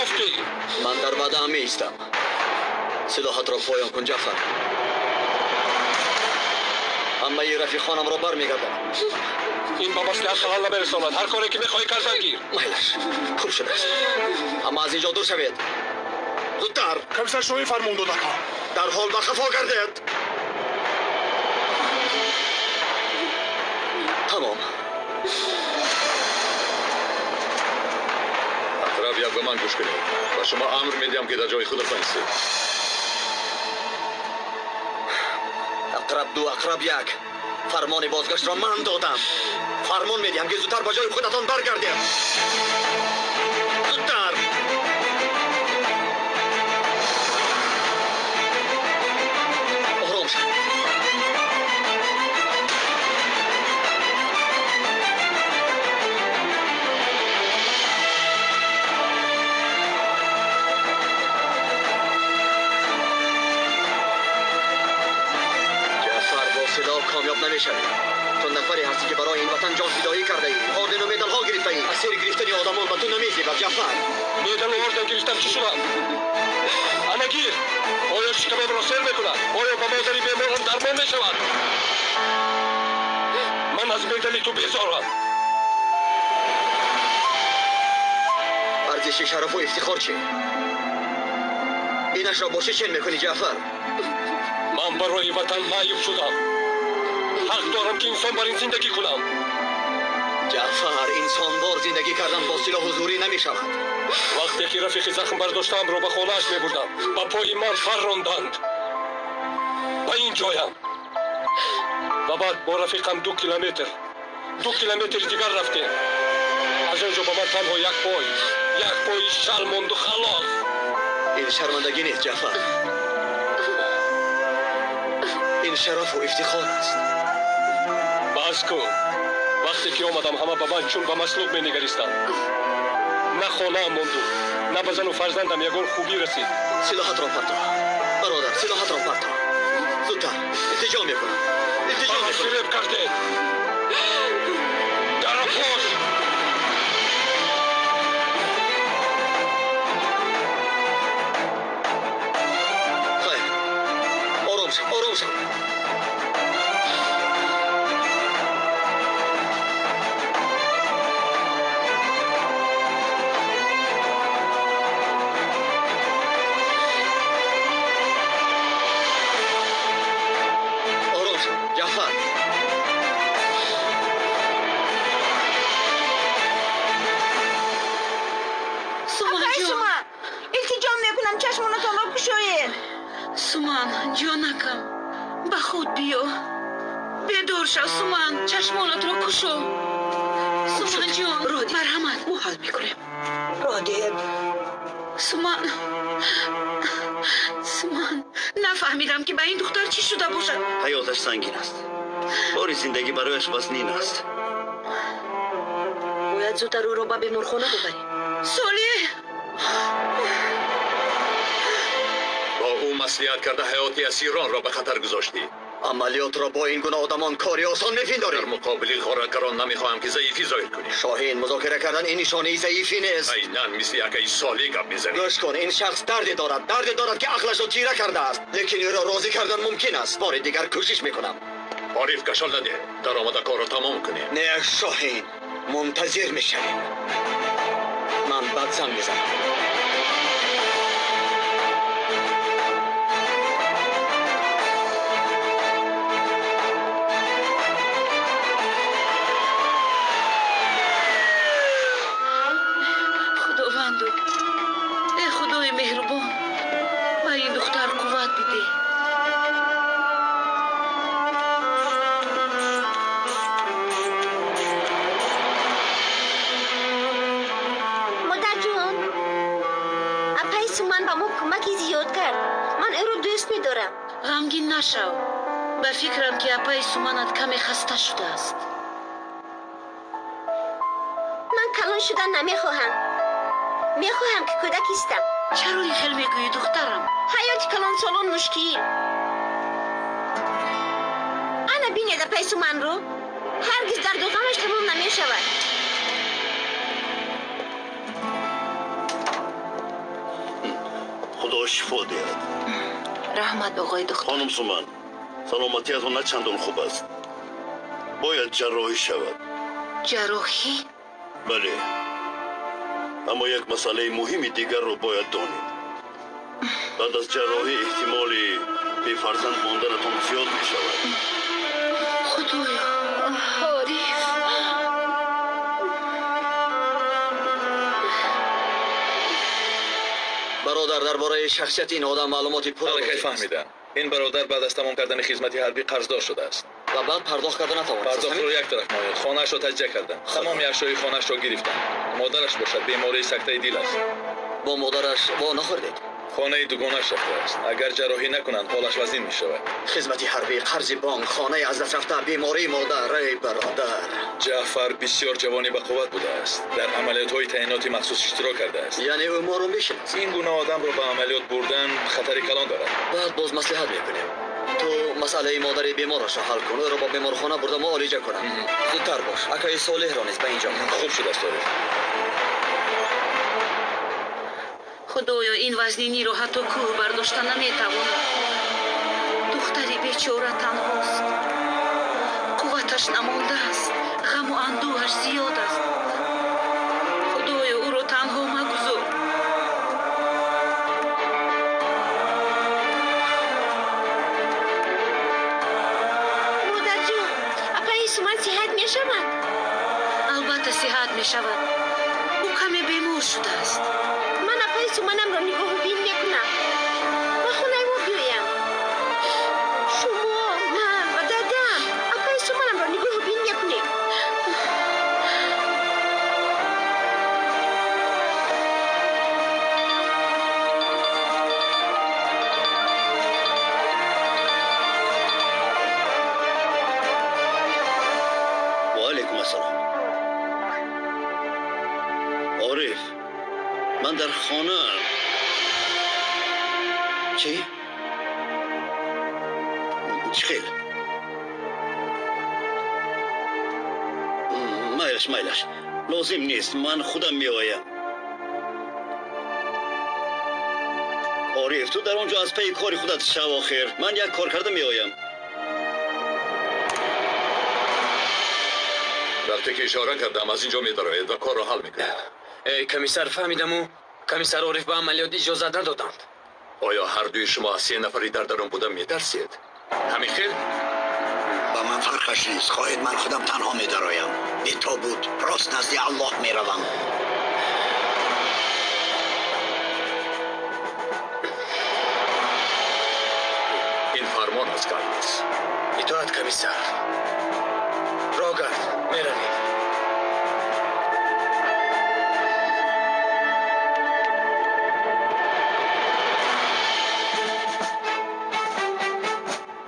Ёфтӣ. Ман дар ваъдаам меистам. Силоҳатро поён кун, Ҷаъфар. Ҳамаи рафиқонамро бармегардонам. Ин ба маслиҳат халал намерасонад. Ҳар коре ки мехоҳӣ кардан гир. Майлаш, хуб шудааст. Ҳама аз инҷо дур шавед. Зудтар. Комиссар Шоҳин фармон дод, ака. Дарҳол ба қафо гардед. Тамом. Ақраб як, ба ман гӯш кунед. Ба шумо амр медиҳам, ки дар ҷои худатон истед. Ақраб ду, Ақраб як. Фармони бозгаштро ман додам. Фармон медиҳам, ки зудтар ба ҷои худатон баргардед. Зудтар. Ором шав. Ҷаъфар, бо силоҳ комёб намешавӣ. Ту нафаре ҳастӣ, ки барои ин ватан ҷонфидоӣ кардаӣ, ордену медалҳо гирифтаӣ. Асир гирифтани одамон ба ту намезебад, Ҷаъфар. Медалу орден гирифтам, чӣ шудам? Ана гир. Оё шикамамро сер мекунад? Оё ба модари беморам дармон мешавад? Ман аз медали ту безорам. Арзиши шарафу ифтихор чӣ? Инашро бо чӣ чен мекунӣ, Ҷаъфар? Ман барои ватан маъюб шудам. Ҳақ дорам, ки инсон бар ин зиндагӣ кунам. Ҷаъфар, инсонвор зиндагӣ кардан бо силоҳу зӯрӣ намешавад. Вақте ки рафиқи захм бардоштаамро ба хонааш мебурдам, ба пои ман фарронданд. Ба ин ҷоям. Ва баъд бо рафиқам 2 километр, 2 километри дигар рафтем. Аз он ҷо ба ман танҳо як пой, як пои шал монду, халос. Ин шармандагӣ нест, Ҷаъфар. Ин шарафу ифтихор аст. Бас кун. Вақте ки омадам, ҳама ба ман чун ба маслуб менигаристанд. На хонаам монду, на ба зану фарзандам ягон хубӣ расид. Силоҳатро парто, бародар, силоҳатро парто зудтар. Илтиҷо мекунам, илтиҷо Маро мекунам. фиреб кардед. Дарапош. Хайр, ором шав, ором шав. Ором шав, Ҷаъфар. Апай Суманҷон. Суман, илтиҷо мекунам, чашмонатонро кушоед. Суман ҷонакам, ба худ биё, бедор шав. Суман, чашмонатро кушо. Суманҷон. Роди. Марҳамат. Мо ҳал мекунем. Роҳ диҳед. Суман, Суман, нафаҳмидам, ки ба ин духтар чӣ шуда бошад. Ҳаёташ сангин аст, бори зиндагӣ барояш вазнин аст. Бояд зудтар ӯро ба беморхона бубарем. Солеҳ. Бо ӯ маслиҳат карда, ҳаёти асиронро ба хатар гузоштӣ. Амалиётро бо ин гуна одамон кори осон мепиндорем. Дар муқобили ғоратгарон намехоҳам, ки заифӣ зоҳир кунӣ. Шоҳин, музокира кардан ин нишонаи заифӣ нест. Айнан мисли акаи Солӣ гап мезанӣ. Гӯш кун, ин шахс дарде дорад, дарде дорад, ки ақлашро тира кардааст, лекин ӯро розӣ кардан мумкин аст. Бори дигар кӯшиш мекунам. Ориф, кашол наде, даромада корро тамом кунем. Не, Шоҳин, мунтазир мешавем. Ман баъд занг мезанам. Худованду, э Худои меҳрубон, ба ин духтар қувват бидеҳ. Модарҷон, апаи Суман ба мо кӯмаки зиёд кард. Ман ӯро дӯст медорам. Ғамгин нашав. Ба фикрам, ки апаи Суманат каме хаста шудааст. Ман калон шудан намехоҳам. Мехоҳам, ки кӯдак истам. Чаро ин хел мегӯӣ, духтарам? Ҳаёти калонсолон мушкил. Ана бинед апаи Суманро, ҳаргиз дарду ғамаш тамом намешавад. шифо диҳад. Раҳмат, оғои духтур. Хонум Суман, саломатиатон на чандон хуб аст. Бояд ҷарроҳӣ шавад. Ҷарроҳӣ? Бале. Аммо як масъалаи муҳими дигарро бояд донед. Баъд аз ҷарроҳӣ эҳтимоли бефарзанд монданатон зиёд мешавад. Худоё, Ориф. Бародар, дар бораи шахсияти ин одам маълумоти пурра Аллакай фаҳмидам. Ин бародар баъд аз тамом кардани хизмати ҳарбӣ қарздор шудааст. Ва баъд пардохт карда натавонист. Пардохтро як тараф монд. Хонаашро таҷзия карданд. Тамоми ашёи хонаашро гирифтанд. Модараш бошад бемории сактаи дил аст. Бо модараш во нахӯрдед? Хонаи дугонааш рафтааст. Агар ҷарроҳӣ накунанд, ҳолаш вазнин мешавад. Хизмати ҳарбӣ, қарзи бонк, хонаи аз даст рафта, бемории модар. Эй бародар. Ҷаъфар бисёр ҷавони ба қувват будааст. Дар амалиётҳои таъиноти махсус иштирок кардааст. Яъне ӯ моро мешинасад. Ин гуна одамро ба амалиёт бурдан хатари калон дорад. Баъд боз маслиҳат мекунем. Ту масъалаи модари беморашро ҳал кун. Ӯро ба беморхона бурда муолиҷа кунам. Зудтар бош. Акаи Солеҳро низ ба инҷо. Хуб шудааст, Ориф. Худоё, ин вазниниро ҳатто кӯҳ бардошта наметавонад. Духтари бечора танҳост. Қувваташ намондааст. Ғаму андӯҳаш зиёд аст. Худоё, ӯро танҳо магузор. Модарҷон, апаи Суман сиҳат мешавад? Албатта сиҳат мешавад. Ӯ каме бемор шудааст. Ман апаи Суманамро нигоҳубин мекунам. Ба хонаи мо биёям. Шумо, ман ва дадам апаи Суманамро нигоҳубин мекунем. Ва алайкум ассалом. Ориф, ман дар хонаам. Чӣ? Чӣ хел? Майлаш, майлаш. Лозим нест, ман худам меоям. Ориф, ту дар он ҷо аз пайи кори худат шав охир. Ман як кор карда меоям. Вақте ки ишора кардам, аз ин ҷо медароед ва корро ҳал мекунед. Эй комиссар, фаҳмидаму комиссар Ориф ба амалиёт иҷозат надоданд. Оё ҳар дуи шумо аз се нафари дар дарун буда метарсед? Ҳамин хел? Ба ман фарқаш нест. Хоҳед ман худам танҳо медароям. Бетобут рост назди Аллоҳ меравам. Ин фармон аз Карлос. Итоат, комиссар. Рогард, меравем.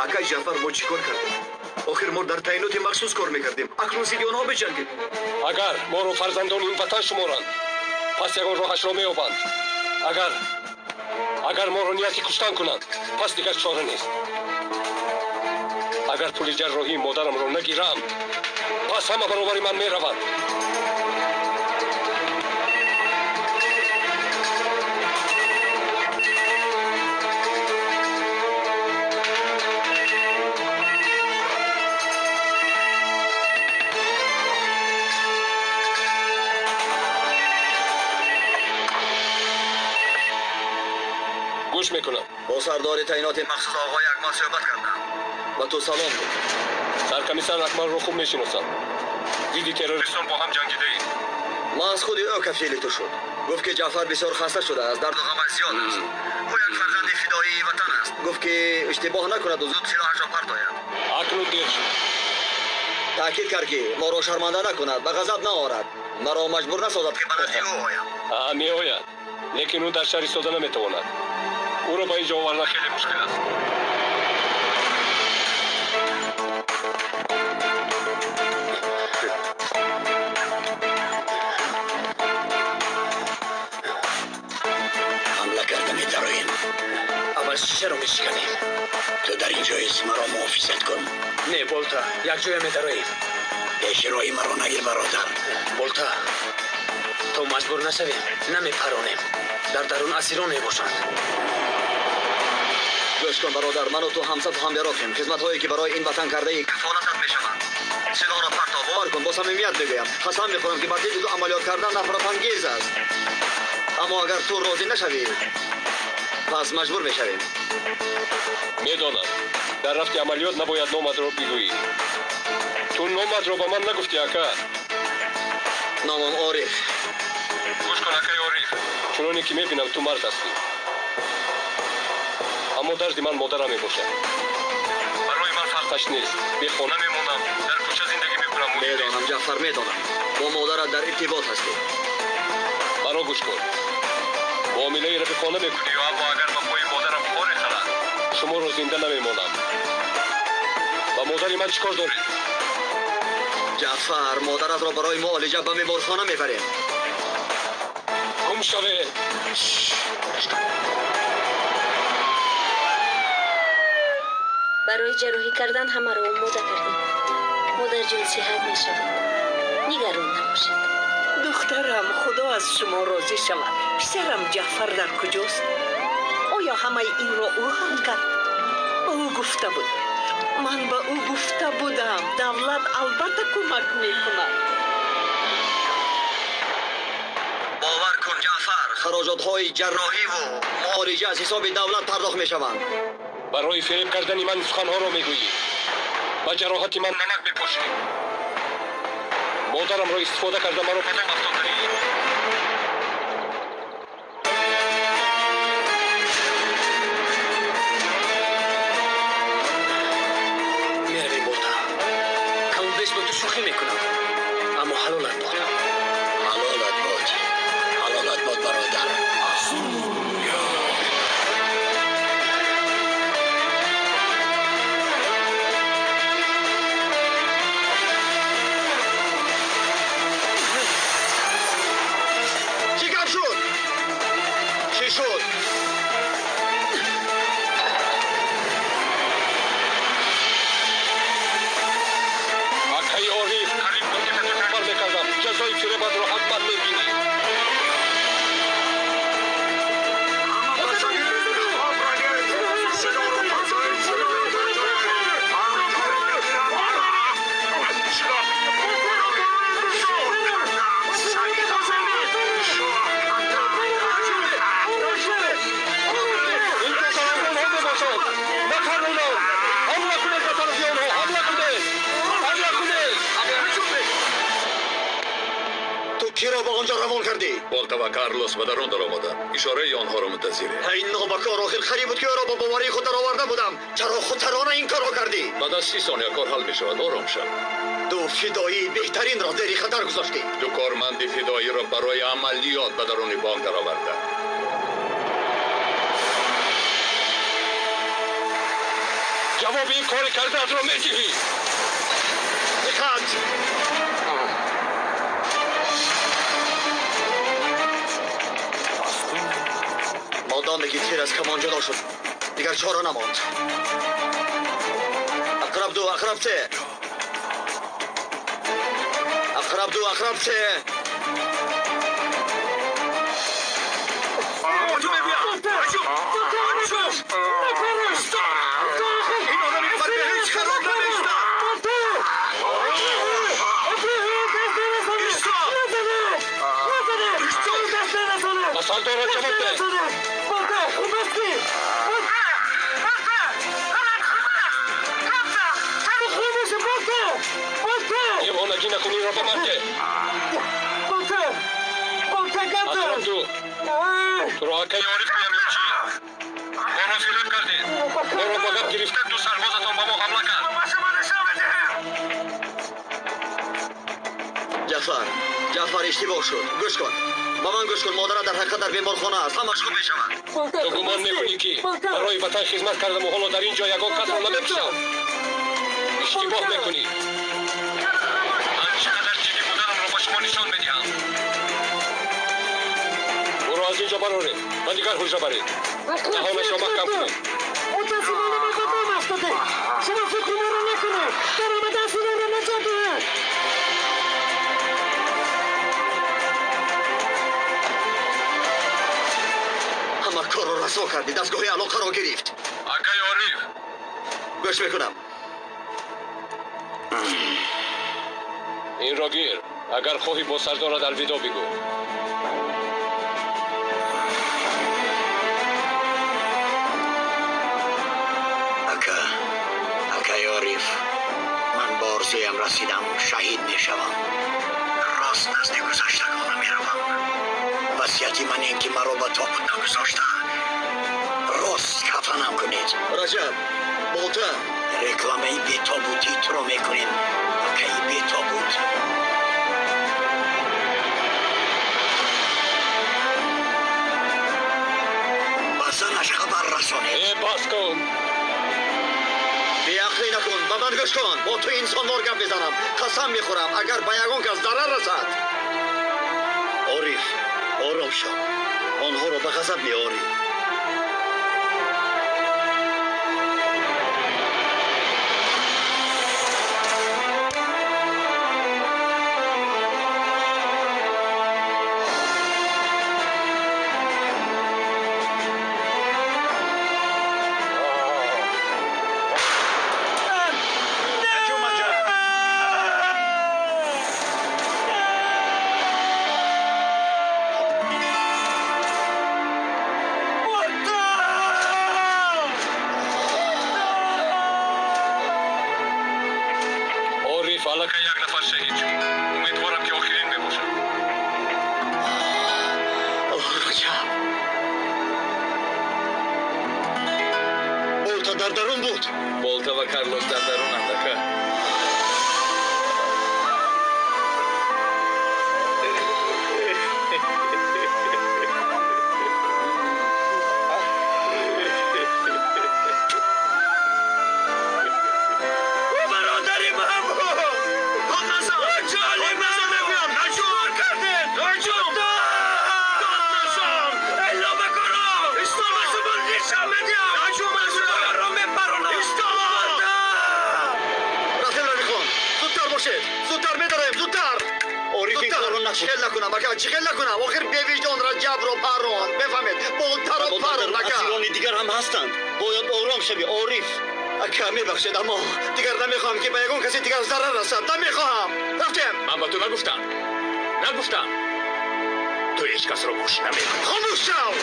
Акай Ҷаъфар, мо чӣ кор кардем? Охир мо дар таъиноти махсус кор мекардем. Акнун зидди онҳо биҷангем. Агар моро фарзандони ин ватан шуморанд, пас ягон роҳашро меёбанд. Агар моро нияти куштан кунанд, пас дигар чора нест. Агар пули ҷарроҳии модарамро нагирам, пас ҳама баробари ман мераванд. Гӯш мекунам. Бо сардори таъиноти махсус оғои Акмал суҳбат кардам. Ба ту салом гуфт. Саркомиссар Акмалро хуб мешиносам. Зидди террористон бо ҳам ҷангидаем. Ман аз худи ӯ кафили ту шуд. Гуфт ки Ҷаъфар бисёр хаста шудааст, дарду ғамаш зиёд аст. Ӯ як фарзанди фидоии ватан аст. Гуфт ки иштибоҳ накунад ва зуд силоҳашро партояд. Акнун дер шуд. Таъкид кард ки моро шарманда накунад, ба ғазаб наорад, маро маҷбур насозад ки ба назди ӯ оям. Меояд, лекин ӯ дар шаҳр истода наметавонад. Ӯро ба ин ҷо овардан хеле мушкил аст. Ҳамла карда медароем. Аввал шишаро мешиканем. Ту дар ин ҷо исти, маро муҳофизат кун. Не, Болта, якҷоя медароем. Пеши роҳи маро нагир, бародар. Болта, то маҷбур нашавем, намепаронем. Дар дарун асирон мебошанд. Гӯш кун бародар, ман ва ту ҳамсафу ҳамбероқем. Хизматҳое ки барои ин ватан кардаӣ кафолатат мешаванд. Силоҳро партоб, бовар кун, бо самимият мегӯям. Қасам мехӯрам ки бар зидди ту амалиёт кардан нафратангез аст. Аммо агар ту розӣ нашавӣ, пас маҷбур мешавем. Медонам, дар рафти амалиёт набояд номатро бигӯӣ. Ту номатро ба ман нагуфтӣ, ака. Номам Ориф. Гӯш кун, акаи Ориф, чуноне ки мебинам, ту мард ҳастӣ. Аммо дарди ман модарам мебошад. Барои ман фарқаш нест. Бехона мемонам, дар кӯча зиндагӣ мекунам. Медонам, Ҷаъфар, медонам. Бо модарат дар иртибот ҳастӣ. Маро гӯш кун. Муомилаи рафиқона мекунӣ, аммо агар ба пои модарам хоре халад, шуморо зинда намемонам. Ба модари ман чӣ кор доред? Ҷаъфар, модаратро барои муолиҷа ба беморхона мебарем. Гум шавед! Барои ҷарроҳӣ кардан ҳамаро омода кардем. Модарҷон сиҳат мешавад. Нигарон набошед. Духтарам, худо аз шумо розӣ шавад. Писарам Ҷаъфар дар куҷост? Оё ҳамаи инро ӯ ҳам кард? Ба ӯ гуфта буд. Ман ба ӯ гуфта будам. Давлат албатта кӯмак мекунад. Бовар кун, Ҷаъфар, хароҷотҳои ҷарроҳиву муолиҷа аз ҳисоби давлат пардохт мешаванд. Барои фиреб кардани ман суханҳоро мегӯӣ. Ба ҷароҳати ман намак мепошӣ. Модарамро истифода карда маро ба дом афтодаӣ. Меравем, Болта. Каму беш бо ту шӯхӣ мекунам, аммо ҳалолат бод. Ҳалолат бод. Ҳалолат бод, бародар. Чӣ гап шуд? Чӣ шуд? Акаи Ориф, қариб буд ки ба ту хабар мекардам. Ҷазои фиребатро ҳатман мебинӣ. Ин касалонҳо мебошанд. Накарнонам. Ҳамла кунед ба тарафи онҳо. Ҳамла кунед. Ҳамла кунед. Ту киро ба он ҷо равон кардӣ? Болта ва Карлос ба дарун даромаданд. Ишораи онҳоро мунтазирем. Ин нобакор охир хари буд ки ӯро бо боварии худ дароварда будам. Чаро худсарона ин корро кардӣ? Баъд аз 30 сония кор ҳал мешавад. Ором шав. Ду фидоии беҳтаринро зери хатар гузоштӣ. Ду корманди фидоиро барои амалиёт ба даруни бонк дароварда. Ҷавоби ин кори кардаатро медиҳӣ. Диққат! Модоме ки тир аз камон ҷудо шуд, дигар чора намонд. Ақраб ду, ақраб се. Ақраб ду, ақраб се. Ин одами фарбеҳ ҳеҷ хароб намешавад. Ба сардорат ҷавоб деҳ. Девонагӣ накунӣ, ба ман деҳ. Ақраб ду, туро акаи Ориф гӯям ё чӣ? Моро фиреб кардед. Моро ба гап гирифта ду сарбозатон ба мо ҳамла кард. Ҷаъфар, Ҷаъфар, иштибоҳ шуд. Гӯш кун. Ба ман гӯш кун, модарат дар ҳақиқат дар беморхона аст. Ҳамаш хуб мешавад. Ту гумон мекунӣ ки барои ватан хизмат кардаму ҳоло дар ин ҷо ягон касро намекушам? Иштибоҳ мекунӣ. Ман чӣ қадар ҷиддӣ буданамро ба шумо нишон медиҳам. Ӯро аз ин ҷо бароред, ба дигар ҳуҷра баред. Даҳонашро маҳкам кунед. Мутаассифона ба дом афтода. Шумо фикри моро накунед. Даромада аз инро наҷот диҳед. Ҳама корро расво кардӣ. Дастгоҳи алоқаро гирифт. Акаи Гӯш мекунам. Инро гир. Агар хоҳӣ бо сардорат алвидо бигӯ. Ака, акаи Ориф, ман ба орзуям расидам, шаҳид мешавам. Рост назди гузаштагона меравам. Васияти ман ин ки маро ба тобут нагузошта, рост кафанам кунед. Раҷаб, болта. Рекламаи бетобутӣ туро мекунем, акаи бетобут. Ба занаш хабар расонед. Э, бас кун. Беақлӣ накун, ба ман гӯш кун. Бо ту инсонвор гап мезанам. Қасам мехӯрам, агар ба ягон кас зарар расад. Ориф, ором шав. Онҳоро ба ғазаб меорӣ. Ориф, аллакай як нафар шаҳид шуд. Умедворам, ки охирин мебошад. Раҷаб, болта дар дарун буд. Болта ва Карлос дар дарунанд, ака. Бародари ман буд. Ҷони ман мегӯям, наҷор кардед. Наҷор. Дод назан. Элло бакоро. Исто. Ба нишон медиҳам. Наҷум шуморо мепаронам. Исто. Рафтем, Рафиқхон. Зудтар бошед. Зудтар медароем, зудтар. Ориф, ин корро накун. Чӣ хел накунам, ака, чӣ хел накунам? Охир бевиҷдон Раҷабро парронд. Мефаҳмед? Болтаро парронд, ака. Асирони дигар ҳам ҳастанд. Бояд ором шавӣ, Ориф. Ака, мебахшед, аммо дигар намехоҳам, ки ба ягон каси дигар зарар расад. Намехоҳам. Рафтем. Ман ба ту нагуфтам. Нагуфтам. Ту ҳеҷ касро гӯш намекунӣ. Хомӯш шав.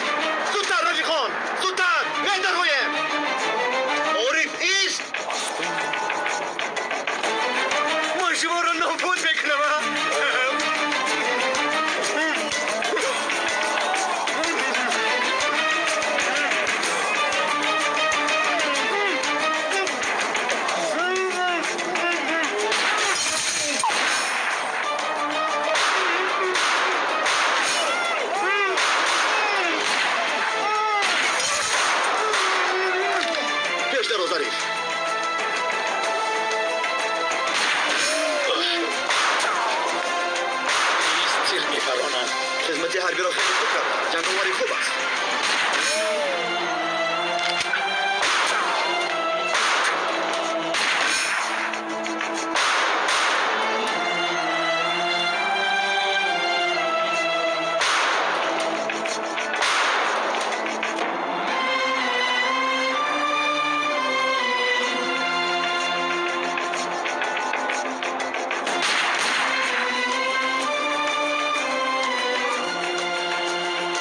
Зудтар, Рафиқхон. Зудтар. Медароем. Ориф, ист! Ман шуморо нобуд мекунам. А? Пеш даро, Зариф. Ист, тир мепаронанд. Хизмати ҳарбиро хеле хуб кард. Ҷанговари хуб аст.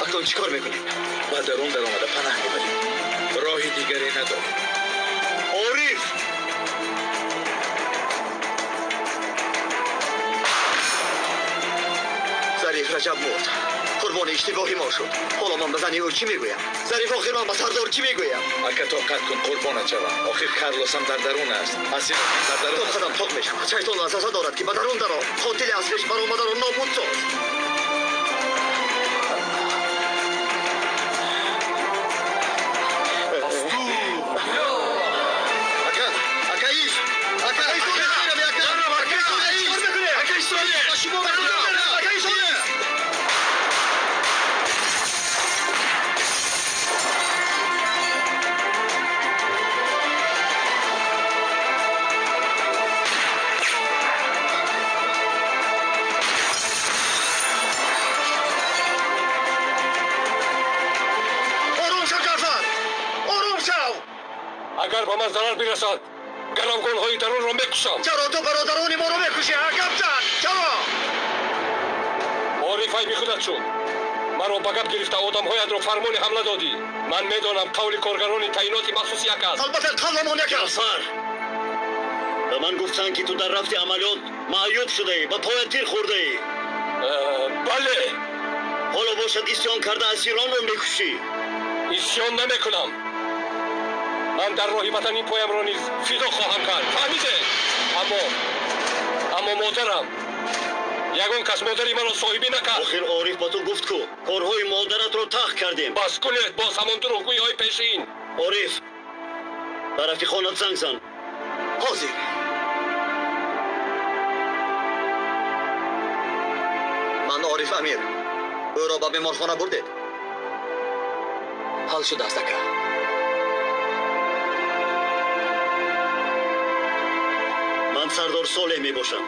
Акнун чӣ кор мекунем? Ба дарун даромада панаҳ мебарем. Роҳи дигаре надорем. Ориф! Зариф, Раҷаб мурд. Қурбони иштибоҳи мо шуд. Ҳоло ман ба зани ӯ чӣ мегӯям? Зариф, охир ман ба сардор чӣ мегӯям? Ака, тоқат кун, қурбонат шавам. Охир Карлосам дар дарун аст. Асирон дар дарун аст. Тоқатам тоқ мешавад. Шайтон васваса дорад, ки ба дарун даро. Қотили аз пеш баромадаро нобуд соз. Ака, ака, ист! Ака, ака, ака, ака, ист! Ака, ист! Ба шумо мегӯям. Ака, ист! Ором шав, Ҷаъфар! Ором шав! Агар ба ман зарар бирасад, Гаравгонҳои дарунро мекушам. Чаро ту бародарони моро мекушӣ, ҳа гапзан? Чаро? Ориф айби худат шуд. Маро ба гап гирифта одамҳоятро фармони ҳамла додӣ. Ман медонам қавли коргарони таъиноти махсус як аст. Албатта қавламон як аст. Ҷаъфар, ба ман гуфтанд, ки ту дар рафти амалиёт маъюб шудаӣ, ба поят тир хӯрдаӣ. Бале. Ҳоло бошад исён карда асиронро мекушӣ. Исён намекунам. Ман дар роҳи ватан ин поямро низ фидо хоҳам кард. Фаҳмидед? Аммо модарам, ягон кас модари маро соҳибӣ накард. Охир Ориф ба ту гуфт ку корҳои модаратро тахт кардем. Бас кунед боз ҳамон дурӯғгӯиҳои пешин. Ориф, ба рафиқонат занг зан. Ҳозир. Ман Ориф Амир. Ӯро ба беморхона бурдед? Ҳал шудааст, ака. Ман Сардор Солеҳ мебошам.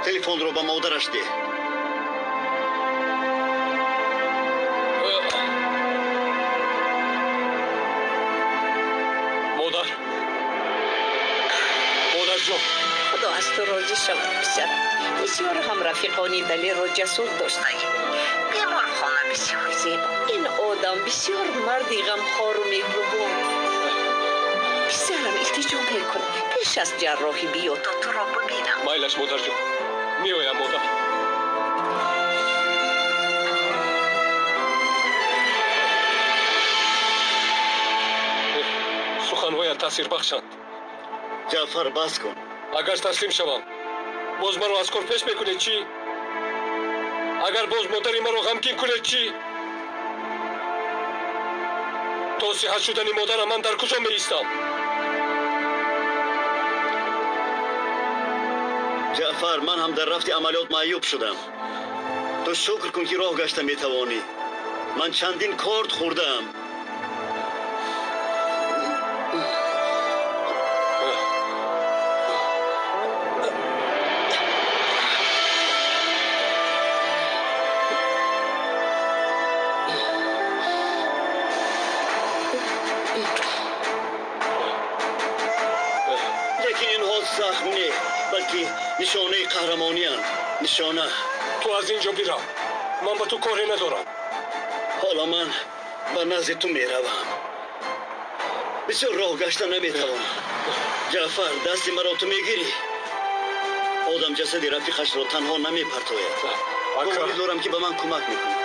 Телефонро ба модараш деҳ. Модар, модарҷон. Худо аз ту розӣ шавад, писарам. Бисёр ҳам рафиқони далерро ҷасур доштаӣ. Беморхона бисёр зебо. Ин одам бисёр марди ғамхору меҳрубон. Писарам, илтиҷо мекунам, пеш аз ҷарроҳӣ биё то туро бибинам. Майлаш, модарҷон, меоям, модар. Суханҳоят таъсирбахшанд. Ҷаъфар, бас кун. Агар таслим шавам, боз маро аз кор пеш мекунед чӣ? Агар боз модари маро ғамгин кунед чӣ? То сиҳат шудани модарам ман дар куҷо меистам? Ҷаъфар, ман ҳам дар рафти амалиёт маъюб шудам. Ту шукр кун, ки роҳ гашта метавонӣ. Ман чандин корд хӯрдаам. Лекин инҳо захм не, балки нишонаи қаҳрамонианд. Нишона. Ту аз ин ҷо бирав. Ман ба ту коре надорам. Ҳоло ман ба назди ту меравам. Бисёр роҳ гашта наметавонам. Ҷаъфар, дасти маро ту мегирӣ? Одам ҷасади рафиқашро танҳо намепартояд. Гумонӣ дорам, ки ба ман кӯмак мекунӣ.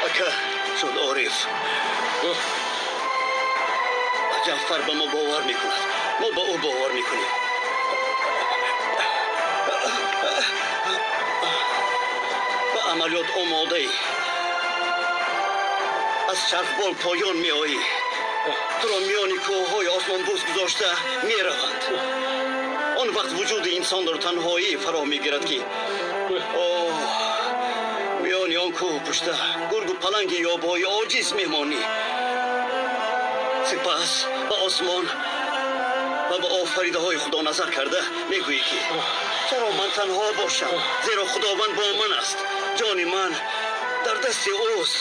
Ака, шуд Ориф. Ҷаъфар ба мо бовар мекунад. Мо ба ӯ бовар мекунем. Ба амалиёт омодаӣ. Аз чархбол поён меоӣ. Туро миёни кӯҳҳои осмонбӯс гузошта мераванд. Он вақт вуҷуди инсонро танҳоӣ фаро мегирад, ки оҳ, миёни он кӯҳ пушта гургу паланги ёбои оҷиз мемонӣ. Сипас ба осмон ва ба офаридаҳои Худо назар карда мегӯӣ, ки чаро ман танҳо бошам, зеро Худованд бо ман аст. Ҷони ман дар дасти ӯст.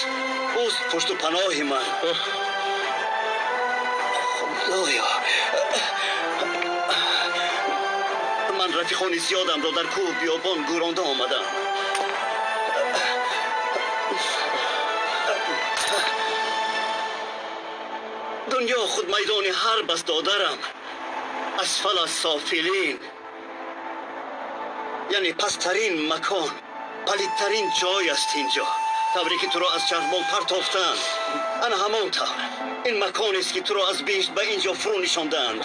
Ӯст пушту паноҳи ман. Худоё, ман рафиқони зиёдамро дар кӯҳу биёбон гӯронда омадам. Дунё худ майдони ҳарб аст, додарам. Асфала софилин, яъне пасттарин макон, палидтарин ҷой аст инҷо. Тавре ки туро аз чархбол партофтанд, ана ҳамон тавр. Ин маконест, ки туро аз биҳишт ба ин ҷо фурӯ нишондаанд.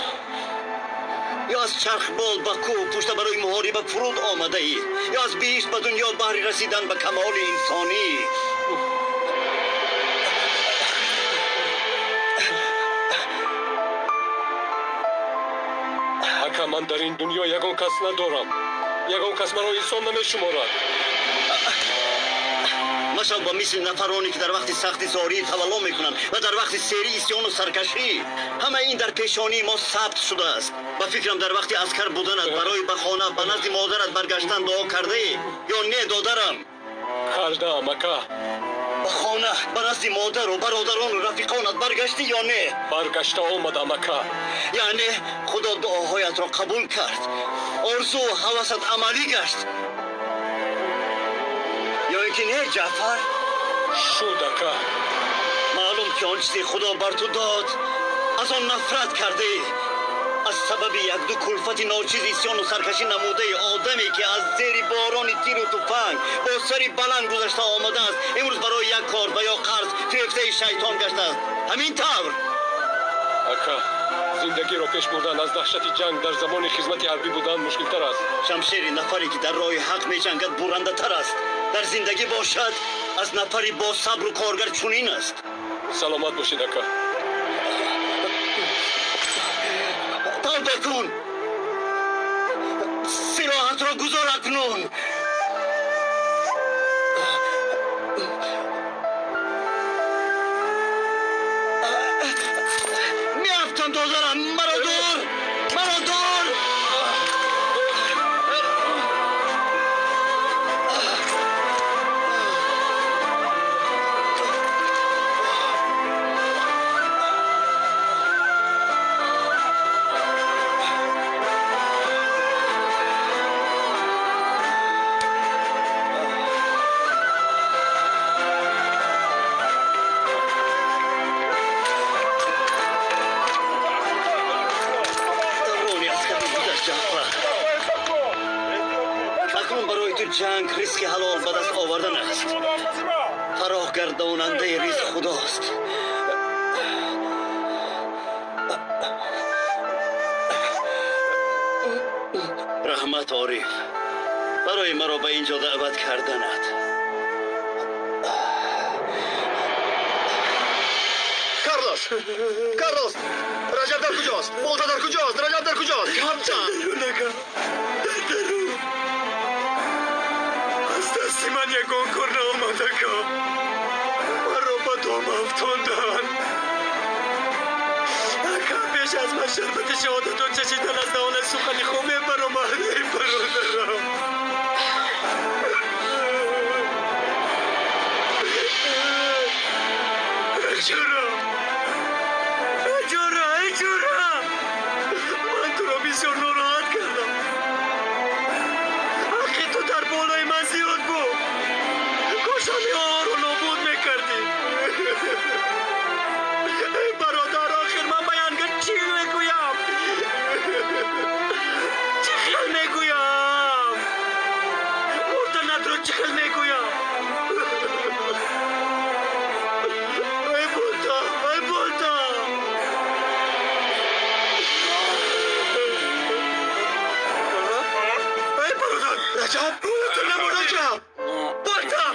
Ё аз чархбол ба кӯҳу пушта барои муҳориба фуруд омадаӣ, ё аз биҳишт ба дунё баҳри расидан ба камоли инсонӣ. Ака, ман дар ин дунё ягон кас надорам. Ягон кас маро инсон намешуморад. Машав ба мисли нафароне, ки дар вақти сахти зорӣ тавалло мекунанд ва дар вақти серӣ исёну саркашӣ. Ҳамаи ин дар пешонии мо сабт шудааст. Ба фикрам, дар вақти аскар буданат барои ба хона, ба назди модарат баргаштан дуо кардаӣ ё не, додарам? Кардаам, ака. Ба хона, ба назди модару бародарону рафиқонат баргаштӣ ё не? Баргашта омадам, ака. Яъне Худо дуоҳоятро қабул кард, орзуву ҳавасат амалӣ гашт. Ё ин ки не, Ҷаъфар? Шуд, ака. Маълум ки он чизе Худо бар ту дод, аз он нафрат кардаӣ. Аз сабаби якду кулфати ночиз исёну саркашӣ намудаи одаме ки аз зери борони тиру туфанг бо сари баланд гузашта омадааст, имрӯз барои як кор ва ё қарз фирефтаи шайтон гаштааст. Ҳамин тавр. Ака, зиндагиро пеш бурдан аз даҳшати ҷанг дар замони хизмати ҳарбӣ будан мушкилтар аст. Шамшери нафаре ки дар роҳи ҳақ меҷангад бурандатар аст. Дар зиндагӣ бошад аз нафари бо сабру коргар чунин аст. Саломат бошед, ака. Тавба кун, силоҳатро гузор акнун. Меафтам, додарам, маро дур, маро дур. Акнун барои ту ҷанг ризқи ҳалол ба даст овардан аст. Фароғ гардонандаи ризқ Худост. Раҳмат, Ориф, барои маро ба ин ҷо даъват карданат. Карлос! Карлос! Раҷаб дар куҷост? Болта дар куҷост? Раҷаб дар куҷост? Дар дарун, ака, дар дарун. Аз дасти ман ягон кор наомад, ака. Маро ба дом афтонданд. Ака, пеш аз ман шарбати шаҳодатро чашидан аз даҳонаш сухани хуб мебаромад. Эй бародарам! Ҷура! Ҷура! Эй ҷура! Ман туро бисёр нороҳат кардам. Ҳаққи ту дар болои ман зиёд буд. Кош ҳамин онро нобуд мекардӣ. Эй бародар, охир ман ба янга чӣ мегӯям? Чӣ хел мегӯям? Мурданатро чӣ хел мегӯям? Эй Болта! Эй Болта! Эй бародар! Раҷаб! Ту намур, Раҷаб! Болта!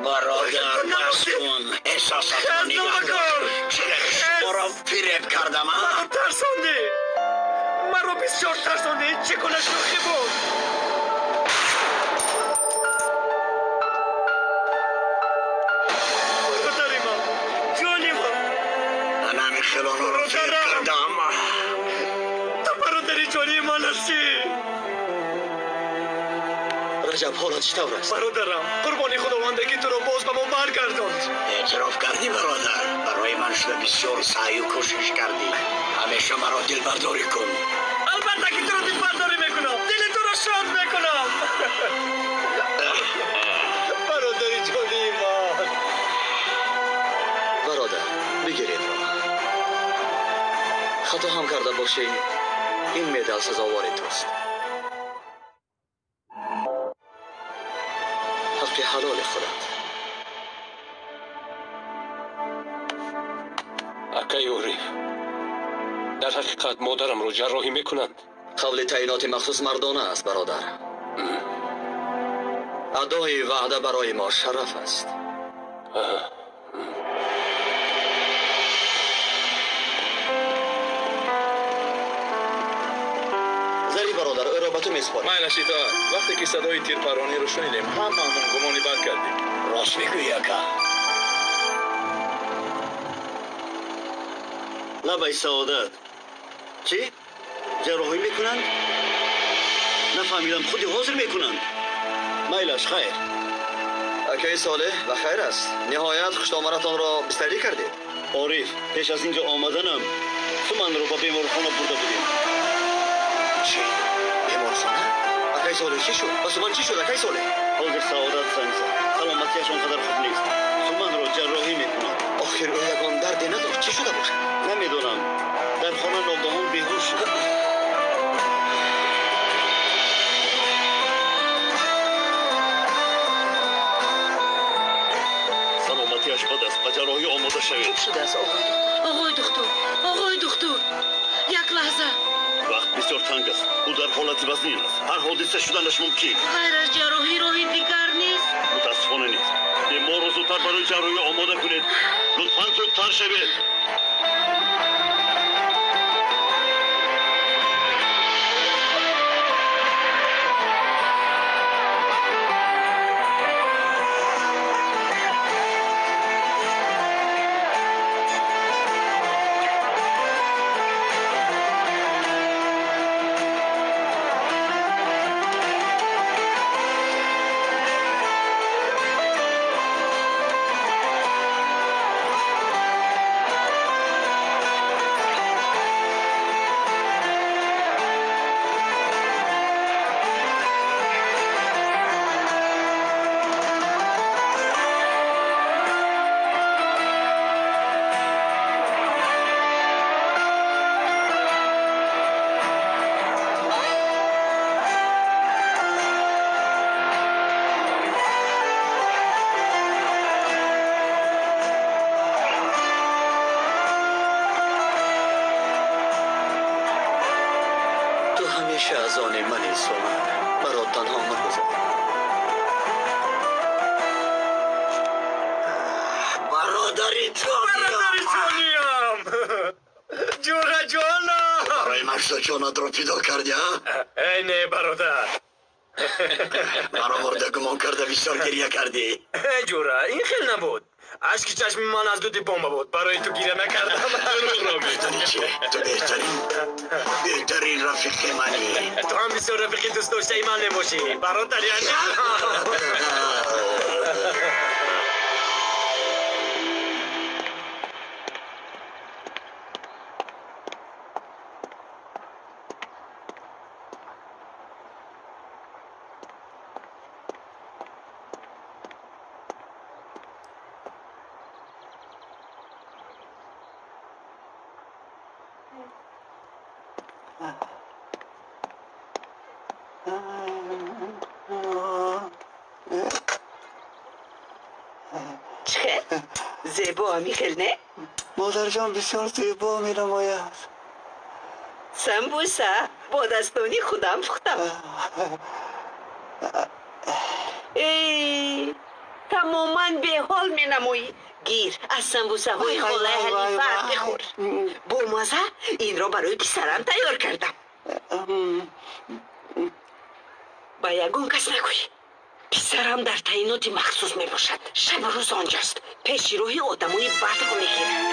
Бародар, бас кун. Эҳсосатро нигоҳ дор. Чаро шуморо фиреб кардам, а? Маро тарсондӣ! Маро бисёр тарсондӣ! Чӣ гуна шӯхӣ буд? Бародари ман, ҷони ман! Ман ҳамин хел онҳоро фиреб кардам. Ту бародари ҷонии ман ҳастӣ! Раҷаб, ҳолат чӣ тавр аст? Бародарам, қурбони Худованде ки туро боз ба мо баргардонд. Эътироф кардӣ, бародар. Барои ман шуда бисёр саъю кӯшиш кардӣ. Ҳамеша маро дилбардорӣ кун. Албатта ки туро дилбардорӣ мекунам. Дили туро шод мекунам. Бародари ҷонии ман. Бародар, бигир инро. Хато ҳам карда бошӣ, ин медал сазовори туст. Ҳаққи ҳалоли худат. Акаи Ориф, дар ҳақиқат модарамро ҷарроҳӣ мекунанд. Қавли таъиноти махсус мардона аст, бародар. Адои ваъда барои мо шараф аст. Зари бародар, ӯро ба ту месупорем. Майлаш, итоат. Вақте ки садои тирпарониро шунидем, ҳамаамон гумони бад кардем. Рост мегӯӣ, ака. Лабай саодат. Чӣ? Ҷарроҳӣ мекунанд? Нафаҳмидам, худи ҳозир мекунанд. Майлаш, хайр. Акаи Солеҳ, ба хайр аст. Ниҳоят хуштомаратонро бистарӣ кардед. Ориф, пеш аз инҷо омаданам Суманро ба беморхона бурда будем. Чӣ? Беморхона? Акаи Солеҳ, чӣ шуд? Ба Суман чӣ шуд, акаи Солеҳ? Ҳозир Саодат занг зад. Саломатиаш он қадар хуб нест. Суманро ҷарроҳӣ мекунад. Охир ӯ ягон дарде надошт. Чӣ шуда бошад? Намедонам. Дар хона ногаҳон беҳуш шуд. Саломатиаш бад аст. Ба ҷарроҳӣ омода шавед. Хуб шудааст, оғои духтур. Оғои духтур, оғои духтур, як лаҳза. Вақт бисёр танг аст. Ӯ дар ҳолати вазнин аст. Ҳар ҳодиса шуданаш мумкин. Ғайр аз ҷарроҳӣ роҳи дигар нест? Мутаассифона нест. Беморро зудтар барои ҷарроҳӣ омода кунед. Лутфан зудтар шавед. Ту ҳамеша аз они мани, Суман. Маро танҳо магузор. Бародари ҷониям! Бародари ҷониям! Ҷура ҷонам! Барои Маҳсо ҷонатро фидо кардӣ, а? Эй не, бародар. Маро мурда гумон карда бисёр гирья кардӣ. Эй ҷура, ин хел набуд. Ашки чашми ман аз дуди бомба буд. Барои ту гиря накардам. Медонӣ чӣ? Ту беҳтарин, беҳтарин рафиқи манӣ. Ту ҳам бисёр рафиқи дӯстдоштаи ман мебошӣ. Бародари азиз. Чӣ хел? Зебо ҳами хел, не? Модарҷон, бисёр зебо менамояд. Самбуса бо дастони худам пухтам. Эй, тамоман беҳол менамоӣ. Гир, аз самбусаҳои Вай, вай, холаи вай, вай, Ҳанифаат вай. бихӯр. Бо маза инро барои писарам тайёр кардам. Ба ягон кас нагӯй. Писарам дар таъиноти махсус мебошад. Шабу рӯз онҷост. Пеши роҳи одамои бадро мегирад.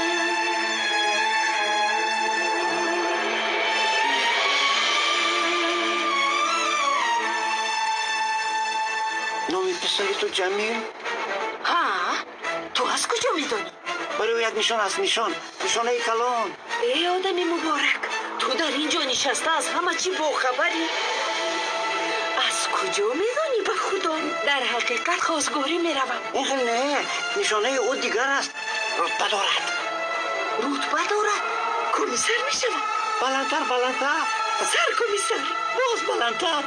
Номи писари ту Ҷамил? Ҳа, ту аз куҷо медонӣ? Барои як нишон аст, нишон. Нишонаи калон. Эй одами муборак, ту дар ин ҷо нишаста аз ҳама чӣ бохабарӣ. Аз куҷо медонӣ ба худо? Дар ҳақиқат хостгорӣ меравам. Ин хел не, нишонаи ӯ дигар аст. Рутба дорад. Рутба дорад? Комиссар мешавад? Баландтар, баландтар. Саркомиссар. Боз баландтар.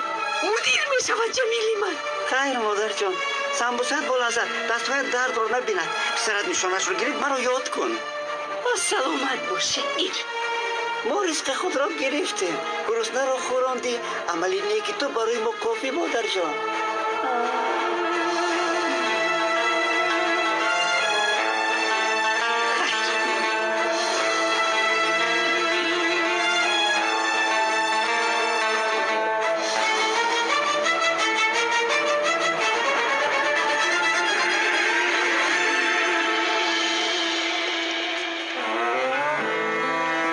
Мудир мешавад Ҷамили ман. Хайр, модарҷон. Самбусаат болаззат. Дастҳоят дардро набинад. Писарат нишонашро гирифт, маро ёд кун. Боз саломат бошӣ. Гир. Мо ризқи худро гирифтем. Гуруснаро хӯрондӣ. Амали неки ту барои мо кофӣ, модарҷон.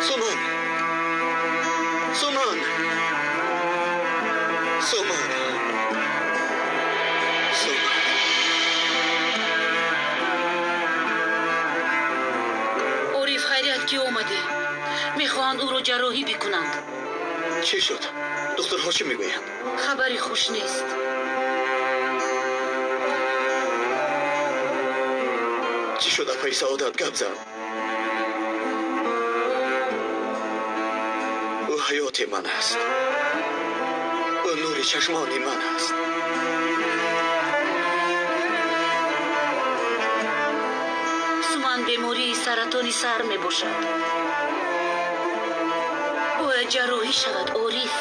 Суман! Суман! Суман! Суман! Шуд ки омадӣ. Мехоҳанд ӯро ҷарроҳӣ бикунанд. Чӣ шуд? Духтурҳо чӣ мегӯянд? Хабари хуш нест. Чӣ шуд, апаи Саодат? Гап зан. Ӯ ҳаёти ман аст. Ӯ нури чашмони ман аст. Суман бемории саратони сар мебошад. Бояд ҷарроҳӣ шавад, Ориф.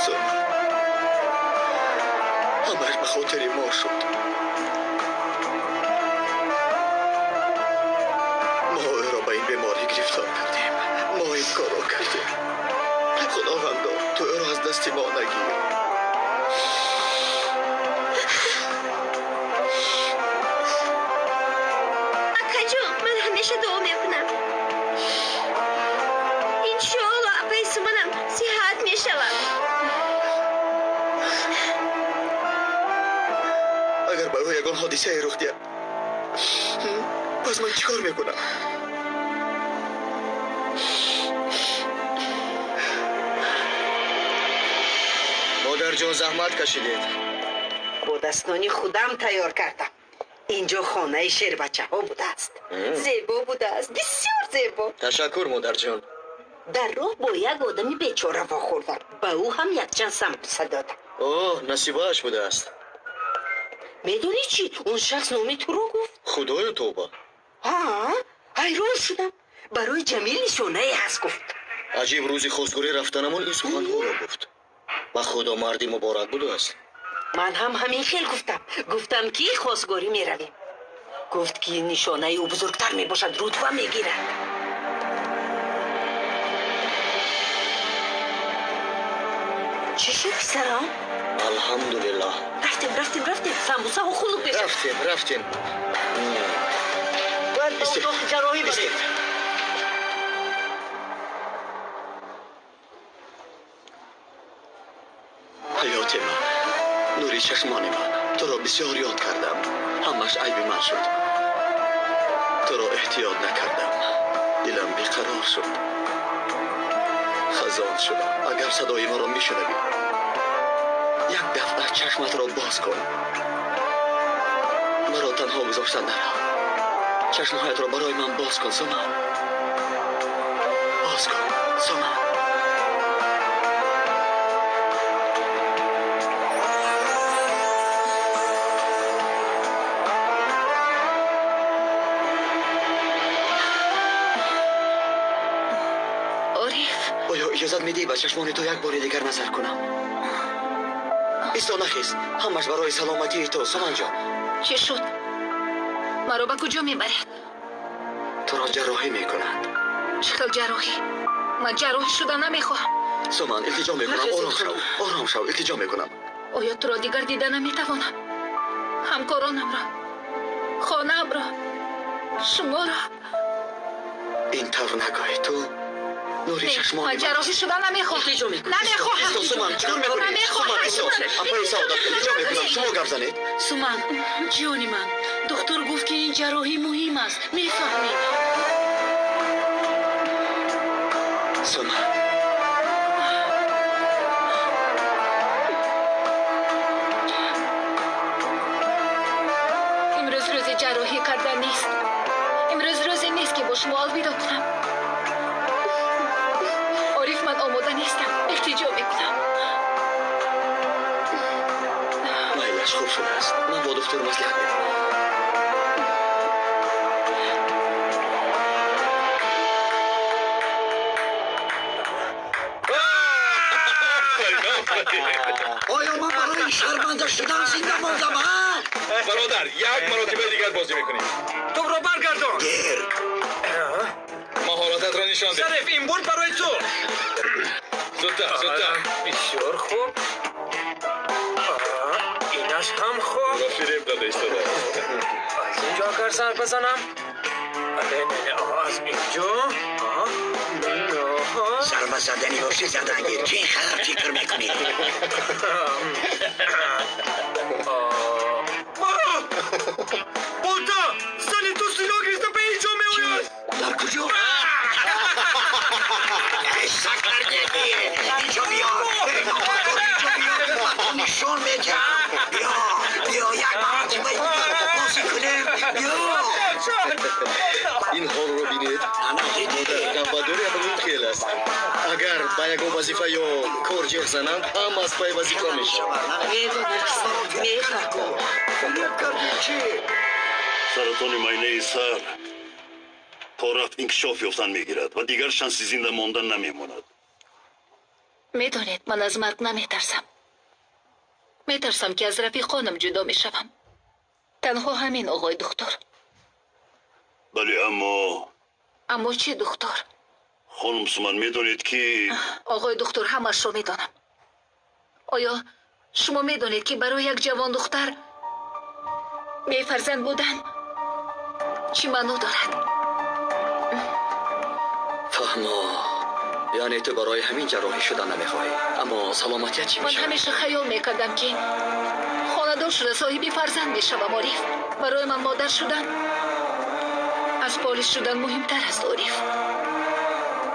Суман, ҳамааш ба хотири мо шуд. Мо ӯро ба ин беморӣ гирифтор кардем. Мо ин корро кардем. Худовандо, ту ӯро аз дасти мо нагир. Акаҷон, ман ҳамеша дуо мекунам. Иншоалло, апаи Суманам сиҳат мешавад. Агар ба ӯ ягон ҳодисае рух диҳад, пас ман чӣ кор мекунам? Модарҷон, заҳмат кашидед. Бо дастони худам тайёр кардам. Инҷо хонаи шербачаҳо будааст. Зебо будааст, бисёр зебо. Ташаккур, модарҷон. Дар роҳ бо як одами бечора вохӯрдам. Ба ӯ ҳам якчанд самбуса додам. Оҳ, насибааш будааст. Медонӣ чӣ? Он шахс номи туро гуфт. Худоё, тавба! Ҳа, ҳайрон шудам. Барои Ҷамил нишонае ҳаст, гуфт. Аҷиб, рӯзи хостгорӣ рафтанамон ин суханҳоро гуфт. Ба Худо, марди муборак будааст. Ман ҳам ҳамин хел гуфтам. Гуфтам, ки хостгорӣ меравем. Гуфт, ки нишонаи ӯ бузургтар мебошад, рутба мегирад. Чӣ шуд, писарам? Алҳамдулиллоҳ. Рафтем, рафтем, рафтем, самбусаҳо хунук мешавад. Рафтем, рафтем. Бояд ба утоқи ҷарроҳӣ барем. Ҳаёти ман, нури чашмони ман, туро бисёр ёд кардам. Ҳамаш айби ман шуд. Туро эҳтиёт накардам. Дилам беқарор шуд. Хазон шудам. Агар садои маро мешунавӣ, як дафъа чашматро боз кун. Маро танҳо гузошта нарав. Чашмҳоятро барои ман боз кун, Суман. Боз кун, Суман. Ориф. Оё иҷозат медиҳӣ ба чашмони ту як бори дигар назар кунам? Исто, нахез. Ҳамаш барои саломатии ту, Суманҷон. Чӣ шуд? Маро ба куҷо мебаред? Туро ҷарроҳӣ мекунанд. Чӣ хел ҷарроҳӣ? Ман ҷарроҳӣ шуда намехоҳам. Суман, илтиҷо мекунам, Нахез, ором шав. Ором шав, илтиҷо мекунам. Оё туро дигар дида наметавонам? Ҳамкоронамро, хонаамро, шуморо. Ин тавр нагӯй. Ту нури Не, чашмони ман ман. ҷарроҳӣ шуда намехоҳам. Илтиҷо мекунам. Намехоҳам. Исто, Суман, чӣ кор мекунӣ? Намехоҳам. Суман, исто. Апаи Саодат, илтиҷо мекунам, шумо гап занед. Суман, ҷони ман, духтур гуфт, ки ин ҷарроҳӣ муҳим аст, мефаҳмӣ? Суман. Имрӯз рӯзи ҷарроҳӣ кардан нест. Имрӯз рӯзе нест, ки бо шумо алвидо кунам. Ориф, ман омода нестам. Илтиҷо мекунам. Майлаш, хуб шудааст. Ман бо духтур маслиҳат мекунам. Оё ман барои шарманда шудан зинда мондам, ҳа? Бародар, як маротиба дигар бозӣ мекунем. Тӯбро баргардон. Гир. Маҳорататро нишон деҳ. Шариф, ин бурд барои ту. Зудтар, зудтар. Бисёр хуб. Гаштам хо. Ӯро фиреб дода истодааст. Аз инҷо агар зарба занам. Не, не, не, аз инҷо. Зарба задани бошӣ задан гир. Чӣ ин қадар фикр мекунӣ? Болта! Зани ту силоҳ гирифта ба инҷо меояд! Дар куҷо? Эй сакарнеги! Инҷо биё! Эй номакор, инҷо биё! Ман ту нишон медиҳам! Биё! Биё як маротибаи дигар бозӣ кунем! Биё! Ин ҳолро бинед. Ана дидӣ? Гамбадори ҳамин хел аст. Агар ба ягон вазифа ё кор ҷеғ зананд, ҳама аз пайи вазифа мешаванд. Медонистам, мефаҳмам. Саратони майнаи сар то рафт инкишоф ёфтан мегирад ва дигар шанси зинда мондан намемонад. Медонед, ман аз марг наметарсам. Метарсам, ки аз рафиқонам ҷудо мешавам. Танҳо ҳамин, оғои духтур. Бале, аммо Аммо чӣ, духтур? Хонум Суман, медонед ки Оғои духтур, ҳамашро медонам. Оё шумо медонед, ки барои як ҷавон духтар бефарзанд будан чӣ маъно дорад? Фаҳмо, яъне ту барои ҳамин ҷарроҳӣ шудан намехоҳӣ. Аммо саломатият чӣ Ман мешавад? ҳамеша хаёл мекардам, ки хонадор шуда соҳиби фарзанд мешавам, Ориф. Барои ман модар шудан аз полис шудан муҳимтар аст, Ориф.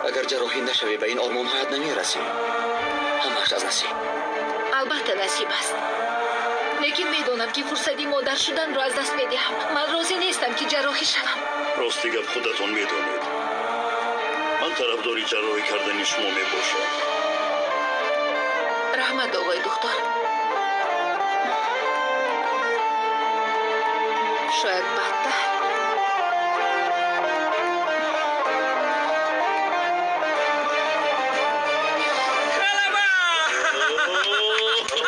Агар ҷарроҳӣ нашавӣ, ба ин ормонҳоят намерасӣ. Ҳамааш аз насиб. Албатта насиб аст. Лекин медонам, ки фурсати модар шуданро аз даст медиҳам. Ман розӣ нестам, ки ҷарроҳӣ шавам. Рости гап, худатон медонед, ман тарафдори ҷарроҳӣ кардани шумо мебошам. Раҳмат, оғои духтур. Шояд бадтар. Ғалаба!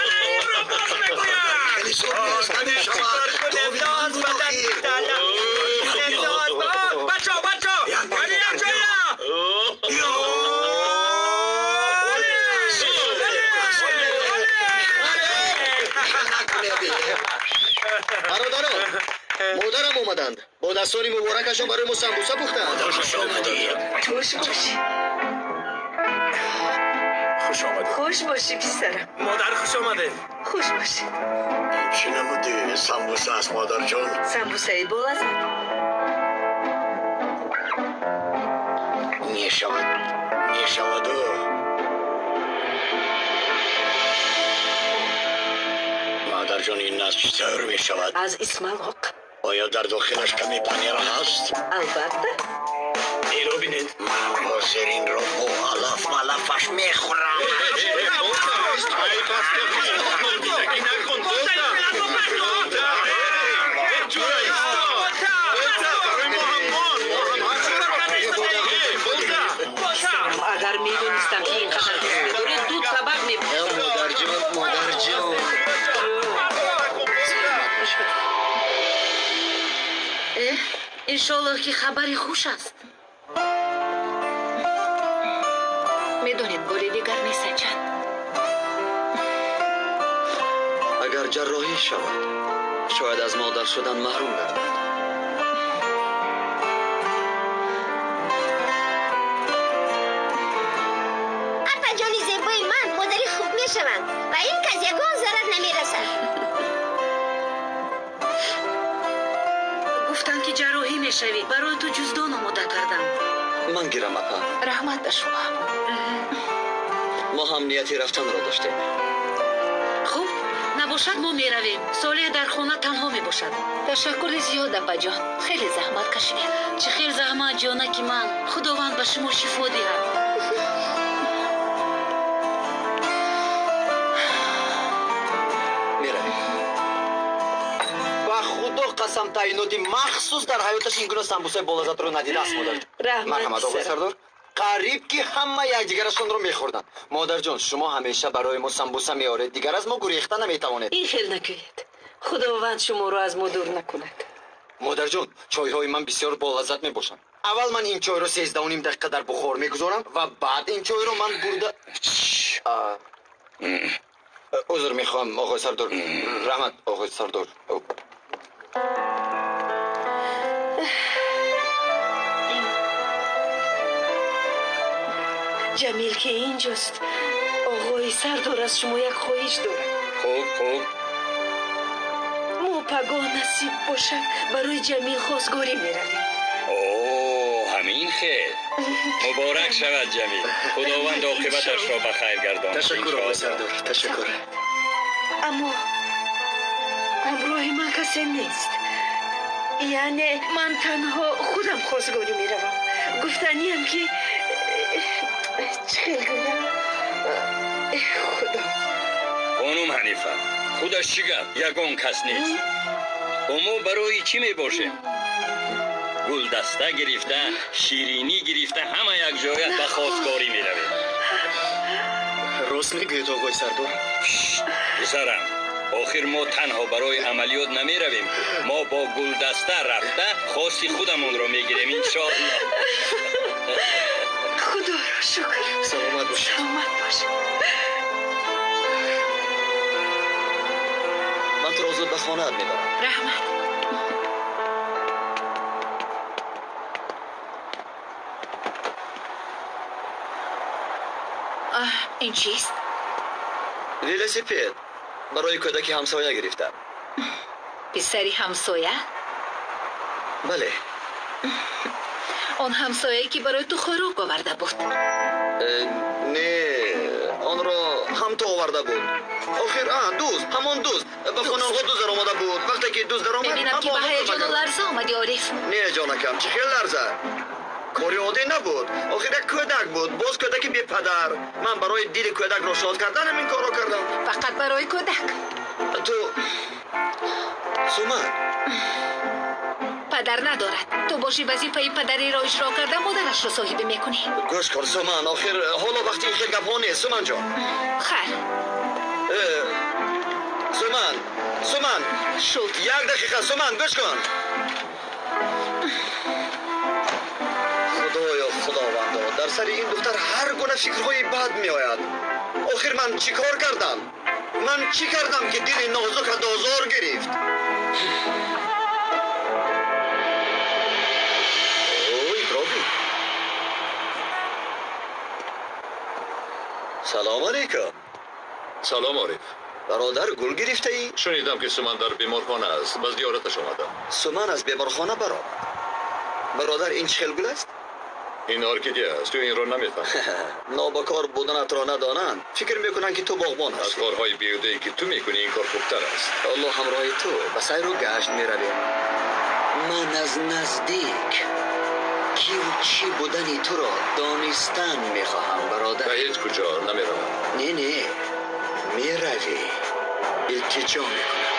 Ана инро боз мегӯям! Хеле зуд нест, намешавад. Дови ман буд охир. Бачо, бачо! Як бор Ани дигар якҷоя! биё. Оле! Оле! Накунед. Бародарон, модарам омаданд. Бо дастони муборакашон барои мо самбуса пухтанд. Модар, хуш омадӣ. Хуш бошӣ. Хуш омадед. Хуш бошӣ, писарам. Модар, хуш омадед. Хуш бошӣ. Чӣ намуди самбуса аст, модарҷон? Самбусаи болаззат. Мешавад, мешаваду. Модарҷон, ин аз чӣ тавр мешавад? Аз исмалоқ. Оё дар дохилаш каме панир ҳаст? Албатта. Инро бинед. Ман ҳозир инро бо алаф малафаш мехӯрам. Ай, пас дидагӣ накун, болта. Ҷура, исто. Болта, барои мо ҳам мон. Мо ҳам ҳақ. Эй, болта. Агар медонистам, ки ин қадар дӯст медоред, ду табақ мепухтам. Модарҷон, модарҷон. Э, иншоллоҳ, ки хабари хуш аст. Медонед, бори дигар месанҷанд. Агар ҷарроҳӣ шавад, шояд аз модар шудан маҳрум гардад. Апаҷони зебои ман модари хуб мешаванд ва ин кас ягон зарар намерасад. Гуфтанд, ки ҷарроҳӣ мешавӣ. Барои ту ҷуздон омода кардам. Ман гирам, апа. Раҳмат ба шумо. Мо ҳам нияти рафтанро доштем. Хуб, набошад, мо меравем. Солеҳ дар хона танҳо мебошад. Ташаккури зиёд, апаҷон, хеле заҳмат кашидед. Чӣ хел заҳмат, ҷонаки ман? Худованд ба шумо шифо диҳад. Меравем. Ба худо қасам, таъиноти махсус дар ҳаёташ ин гуна самбусаи болаззатро надидааст, модар. Раҳмат, Марҳамат, оғои писарам. сардор. Қариб ки ҳама якдигарашонро мехӯрданд. Модарҷон, шумо ҳамеша барои мо самбуса меоред, дигар аз мо гурехта наметавонед. Ин хел накӯед. Худованд шуморо аз мо дур накунад. Модарҷон, чойҳои ман бисёр болаззат мебошанд. Аввал ман ин чойро 13.5 дақиқа дар бухор мегузорам ва баъд ин чойро ман бурда. Узр мехоҳам, оғои сардор. Раҳмат, оғои сардор. Ҷамил ки инҷост, оғои сардор аз шумо як хоҳиш дорад. Хуб, хуб. Мо пагоҳ насиб бошад барои Ҷамил хостгорӣ меравем. О, ҳамин хел. Муборак шавад, Ҷамил. Худованд оқибаташро ба хайр гардонад. Ташаккур, оғои сардор, ташаккур. Аммо ҳамроҳи ман касе нест. Яъне ман танҳо худам хостгорӣ меравам. Гуфтаниям ки чӣ хел гӯям? Худо. Хонум Ҳанифа, худаш чӣ гап? Ягон кас нест. Мо барои чӣ мебошем? Гулдаста гирифта, ширинӣ гирифта, ҳама якҷоя ба хостгорӣ меравем. Рост мегӯед, оғои сардор? Писарам, охир мо танҳо барои амалиёт намеравем. Мо бо гулдаста рафта хоси худамонро мегирем, иншоаллоҳ. Худоро шукр. Саломат бош. Саломат бош. Ман туро зуд ба хонаат мебарам. Раҳмат. Ин чист? Велосипед барои кӯдаки ҳамсоя гирифтам. Писари ҳамсоя? Бале. Он ҳамсояе ки барои ту хӯрок оварда буд? Не, онро ҳам ту оварда буд. Охир, дузд, ҳамон дузд. Ба хонаҳо дузд даромада буд. Вақте ки дузд даромад, мебинам ки ба ҳаяҷону ларза омадӣ, Ориф. Не, ҷонакам, чӣ хел ларза? Кори оддӣ набуд. Охир як кӯдак буд, боз кӯдаки бепадар. Ман барои дили кӯдакро шод кардан ҳамин корро кардам. Фақат барои кӯдак? Ту Суман падар надорад. Ту боши вазифаи падариро иҷро карда модарашро соҳибӣ мекунӣ. Гӯш кун, Суман, охир ҳоло вақти ин хел гапҳо нест, Суманҷон. Хайр. Суман, Суман. Шуд. Як дақиқа, Суман, гӯш кун. Худоё, худовандо, дар сари ин духтар ҳар гуна фикрҳои бад меояд. Охир ман чӣ кор кардам? Ман чӣ кардам ки дили нозука дозор гирифт? Ой, Роби. Салом алейкум. Салом, Ориф. Бародар, гул гирифтаӣ? Шунидам ки Суман дар беморхона аст. Ба зиёраташ омадам. Суман аз беморхона баромад. Бародар, ин чӣ хел гул аст? Ин оркидея аст, ту инро намефаҳмӣ. Нобакор буданатро надонанд, фикр мекунанд ки ту боғбон Аз ҳастӣ. корҳои беҳудае ки ту мекунӣ ин кор хубтар аст. Аллоҳ ҳамроҳи ту ба сайру гашт меравем. Ман аз наздик киву чӣ будани туро донистан мехоҳам, бародар. Ба ҳеҷ куҷо намеравам. Не, не, меравӣ. Илтиҷо мекунам.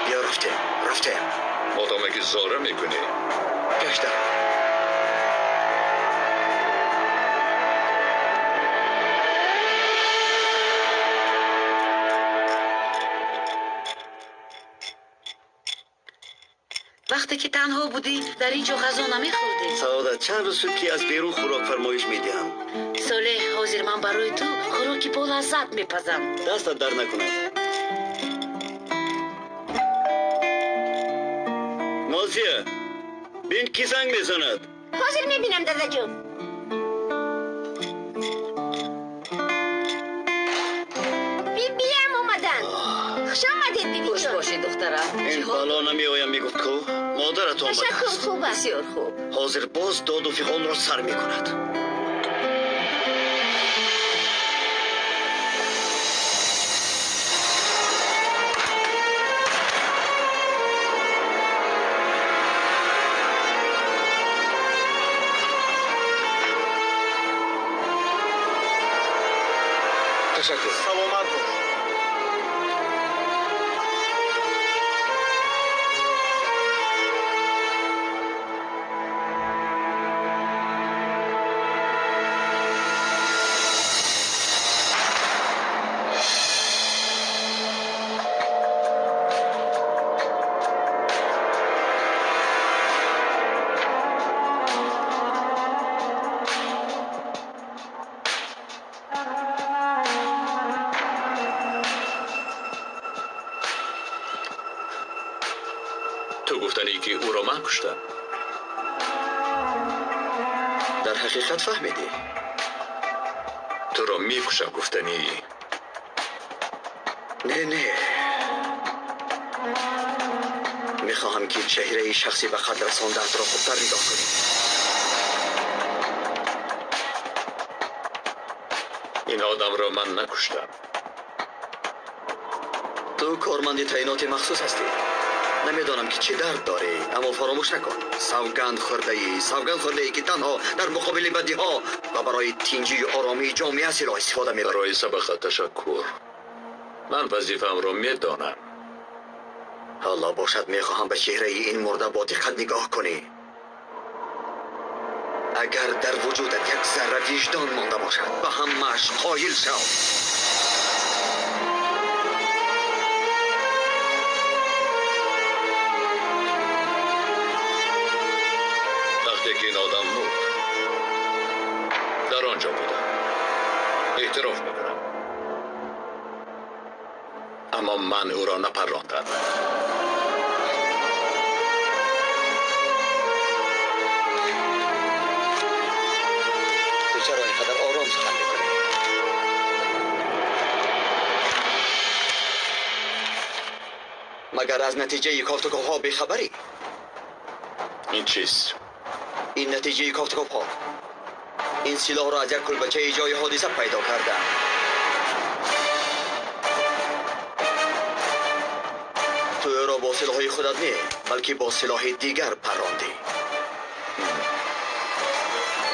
Биё, рафтем, рафтем. Модоме ки зора мекунӣ. Гаштам. Вақте ки танҳо будӣ, дар ин ҷо ғазо намехӯрдӣ. Саодат, чанд рӯз шуд ки аз берун хӯрок фармоиш медиҳам. Солеҳ, ҳозир ман барои ту хӯроки болаззат мепазам. Дастат дар накунад. Нозия, бин кӣ занг мезанад. Ҳозир мебинам, дадаҷон. Бибиям омаданд. Хуш омадед, Хуш бибиҷон. бошед, духтарам. Ин бало намеоям, мегуфт ку. Модарат Ташаккур, омадааст. хуб аст. Бисёр хуб. Ҳозир боз доду фиғонро сар мекунад. Ташаккур. Саломат бош. Ту гуфтанӣ ки ӯро ман куштам. Дар ҳақиқат фаҳмидӣ? Туро мекушам гуфтанӣ. Не, не. Мехоҳам ки чеҳраи шахси ба қатл расондаатро хубтар нигоҳ кунӣ. Ин одамро ман накуштам. Ту корманди таъиноти махсус ҳастӣ. Намедонам ки чӣ дард дорӣ, аммо фаромӯш накун. Савганд хӯрдаӣ, савганд хӯрдаӣ ки танҳо дар муқобили бадиҳо ва барои тинҷию оромии ҷомеа силоҳ истифода мебарӣ. Барои сабақат ташаккур. Ман вазифаамро медонам. Ҳоло бошад мехоҳам ба чеҳраи ин мурда бо диққат нигоҳ кунӣ. Агар дар вуҷудат як зарра виҷдон монда бошад, ба ҳамааш қоил шав. Вақте ки ин одам мурд, дар он ҷо будам. Эътироф мекунам. Аммо ман ӯро напаррондам. Ту чаро ин қадар ором сухан мекунӣ? Магар аз натиҷаи кофтуковҳо бехабарӣ? Ин чист? Ин натиҷаи кофтуковҳо. Ин силоҳро аз як кулбачаи ҷои ҳодиса пайдо кардам. Ту ӯро бо силоҳи худат не, балки бо силоҳи дигар паррондӣ.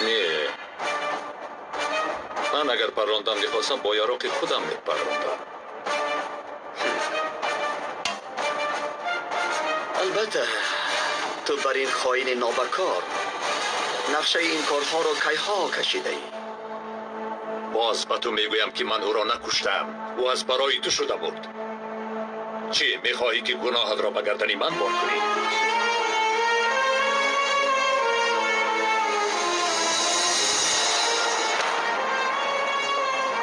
Не. Ман агар паррондам мехостам, бо яроқи худам мепаррондам. Албатта, ту бар ин хоини нобакор нақшаи ин корҳоро кайҳо кашидаӣ. Боз ба ту мегӯям ки ман ӯро накуштам. Ӯ аз барои ту шуда буд. Чӣ мехоҳӣ ки гуноҳатро ба гардани ман бор кунӣ?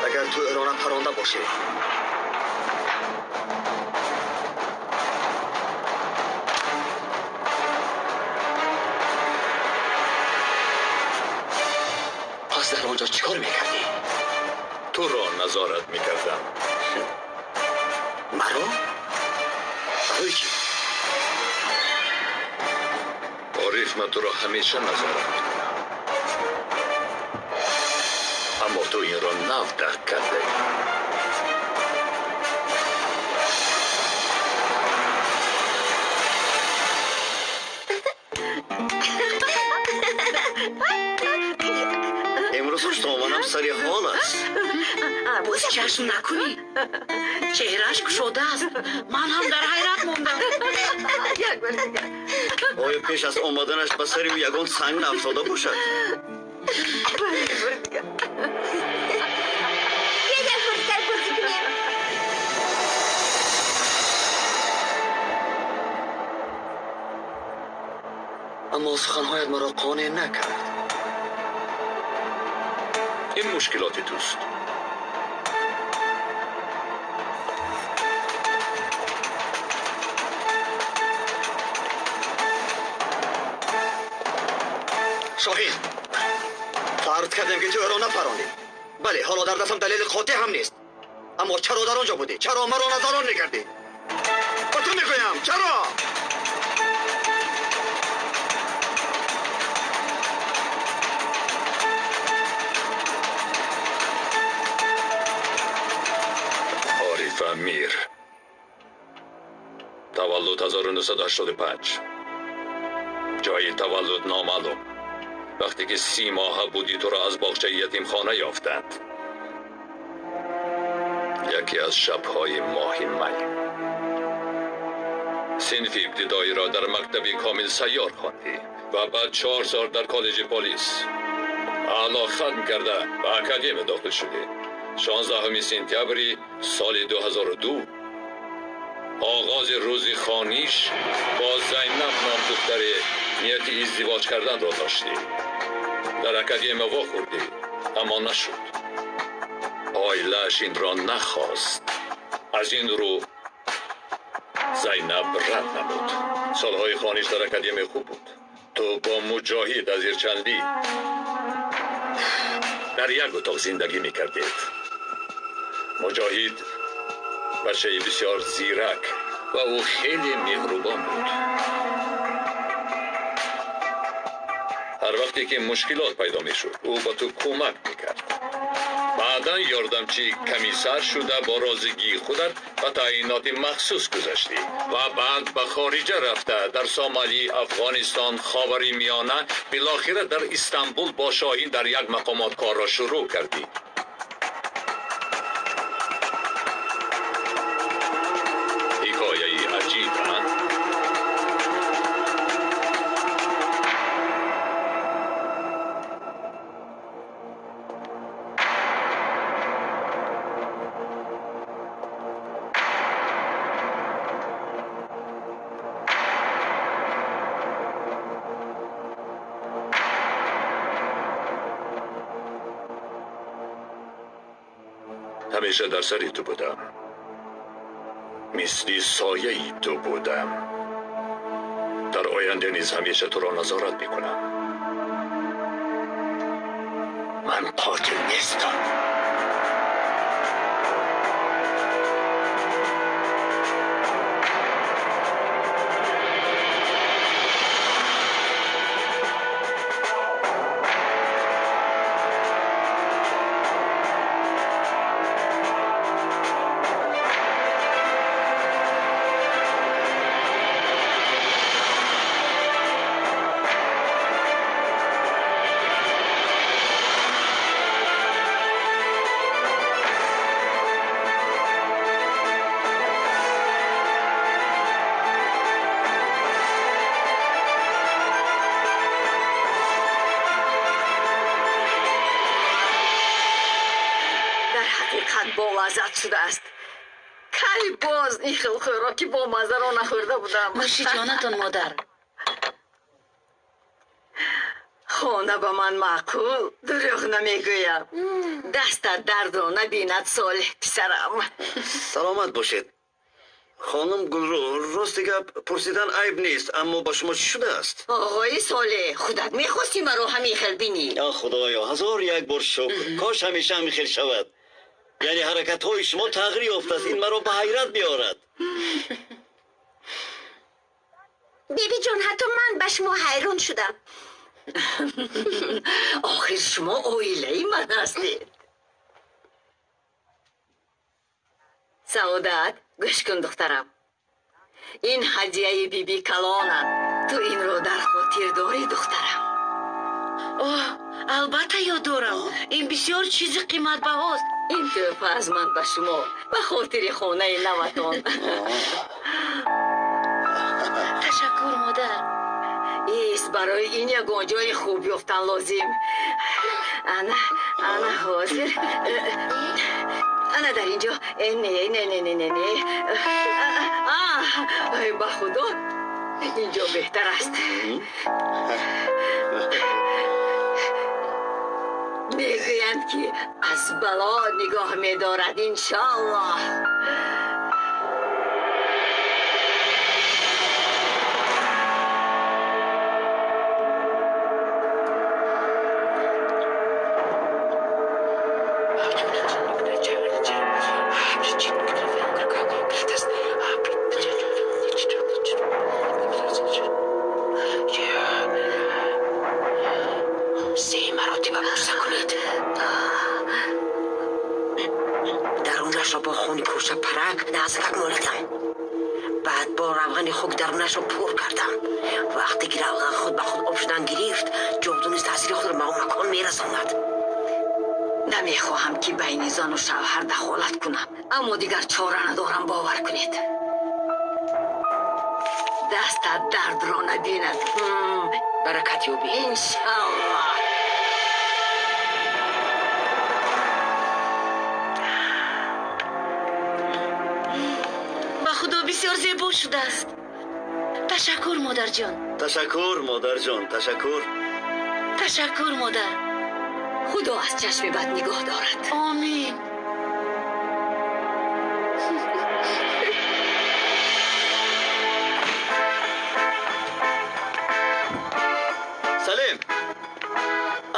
Агар ту ӯро напаронда бошӣ, пас дар он ҷо чӣ кор мекардӣ? Туро назорат мекардам. Маро? Барои чӣ? Ориф, ман туро ҳамеша назорат мекунам. Аммо ту инро нав дарк кардаӣ. Имрӯз хуштоманам сари ҳол аст. Боз чашм накунӣ. Чеҳрааш кушода аст. Ман ҳам дар ҳайрат мондам. Як бор дигар. Оё пеш аз омаданаш ба сари ӯ ягон санг наафтода бошад? Як бор дигар. Бیا як бор дигар бозӣ кунем. Аммо суханҳоят маро қонеъ накард. Ин мушкилоти туст. Шоҳин, фарз кардем ки ту ӯро напаронӣ. Бале, ҳоло дар дастам далели қотеъ ҳам нест. Аммо чаро дар он ҷо будӣ? Чаро маро назарон мекардӣ? Ба ту мегӯям, чаро? Ориф Амир. Таваллуд 1985. Ҷои таваллуд номаълум. Вақте ки 30 моҳа будӣ, туро аз боғчаи ятимхона ёфтанд. Яке аз шабҳои моҳи май. Синфи ибтидоиро дар мактаби комил сайёр хондӣ ва баъд 4 сол дар коллеҷи полис. Аъло хатм карда ба академия дохил шудӣ. 16 сентябри соли 2002 оғози рӯзи хониш бо Зайнаб ном духтаре нияти издивоҷ карданро доштӣ. Дар академия вохӯрдӣ, аммо нашуд. Оилааш инро нахост. Аз ин рӯ Зайнаб рад намуд. Солҳои хониш дар академия хуб буд. Ту бо Муҷоҳид аз Ирчандӣ дар як утоқ зиндагӣ мекардед. Муҷоҳид бачаи бисёр зирак ва ӯ хеле меҳрубон буд. Ҳар вақте ки мушкилот пайдо мешуд, ӯ ба ту кӯмак мекард. Баъдан ёрдамчии комиссар шуда бо розигии худат ба таъиноти махсус гузаштӣ ва баъд ба хориҷа рафта дар Сомалӣ, Афғонистон, Ховари Миёна, билохира дар Истанбул бо Шоҳин дар як мақомот корро шурӯъ кардӣ. Ҳикояи аҷиб, а? Ҳамеша дар сари ту будам, мисли сояи ту будам. Дар оянда низ ҳамеша туро назорат мекунам. Ман қотил нестам. Дар ҳақиқат болаззат шудааст. Кай боз ин хел хӯроки бомаззаро нахӯрда будам. Нӯши ҷонатон, модар. Хона ба ман маъқул, дурӯғ намегӯям. Дастат дардро набинад, Солеҳ писарам. Саломат бошед. Хонум Гулрӯ, рости гап пурсидан айб нест, аммо ба шумо чӣ шудааст? Оғои Солеҳ, худат мехости маро ҳамин хел бинӣ. Я Худоё, ҳазор як бор шукр. Кош ҳамеша ҳамин хел шавад. Яъне ҳаракатҳои шумо тағйир ёфтааст. Ин маро ба ҳайрат меорад. Бибиҷон, ҳатто ман ба шумо ҳайрон шудам. Охир шумо оилаи ман ҳастед. Саодат, гӯш кун, духтарам. Ин ҳадияи биби калонат. Ту инро дар хотир дорӣ, духтарам? Оҳ, албатта ёд дорам. Ин бисёр чизи қиматбаҳост. Ин тӯҳфа аз ман ба шумо ба хотири хонаи наватон. Ташаккур, модар. Ист, барои ин ягон ҷои хуб ёфтан лозим. Ана, ана ҳозир. Ана дар ин ҷо. Не, не, не, не, не, не. Ба Худо, ин ҷо беҳтар аст. Мегӯянд, ки аз бало нигоҳ медорад, иншоаллоҳ. Се маротиба бӯса кунед. Дарунашро бо хуни кӯшапарак нағзакак молидам. Баъд бо равғани хук дарунашро пур кардам. Вақте ки равған худ ба худ об шудан гирифт, ҷоду низ таъсири худро ба он макон мерасонад. Намехоҳам, ки байни зану шавҳар дахолат кунам, аммо дигар чора надорам, бовар кунед. Дастат дардро набинад. Баракат ёбӣ. Иншоаллоҳ. Ба Худо, бисёр зебо шудааст. Ташаккур, модарҷон. Ташаккур, модарҷон, ташаккур. Ташаккур, модар. Худо аз чашми бад нигоҳ дорад. Омин.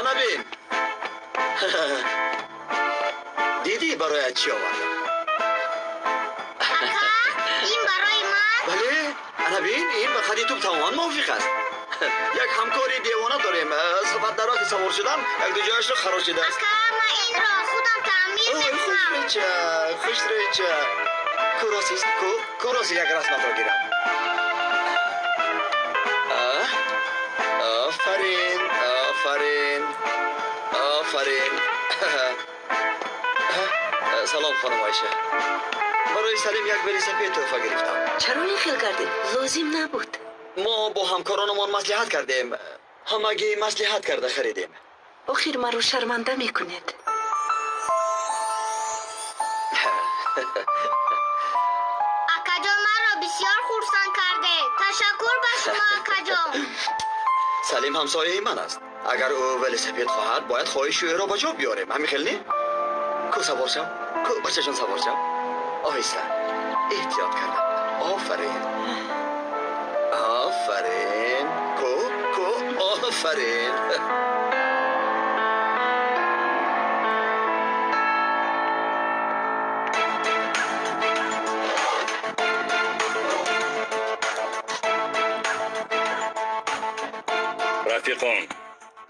Ана бин. Дидӣ бароят чӣ овардам? Ака, ин барои ман? Бале, ана бин, ин ба қади ту тамоман мувофиқ аст. Як ҳамкори девона дорем. Сафар дар вақти савор шудан як ду ҷояшро харошидааст. Ака, ман инро худам таъмир мекунам. Хушрӯйча, хушрӯйча. Ку росист, ку, ку роси як расматро гирам. Офарин, офарин, офарин. Салом, хонум Оиша. Барои Салим як велосипед тӯҳфа гирифтам. Чаро ин хел кардед? Лозим набуд. Мо бо ҳамкоронамон маслиҳат кардем. Ҳамагӣ маслиҳат карда харидем. Охир маро шарманда мекунед. Акаҷон, маро бисёр хурсанд кардед. Ташаккур ба шумо, акаҷон. Салим ҳамсояи ман аст. Агар ӯ велосипед хоҳад, бояд хоҳиши ӯро ба ҷо биёрем. Ҳамин хел не? Ку савор шав, ку бачаҷон савор шав. Оҳиста, эҳтиёт кардам. Офарин, офарин, ку, ку, офарин. Рафиқон,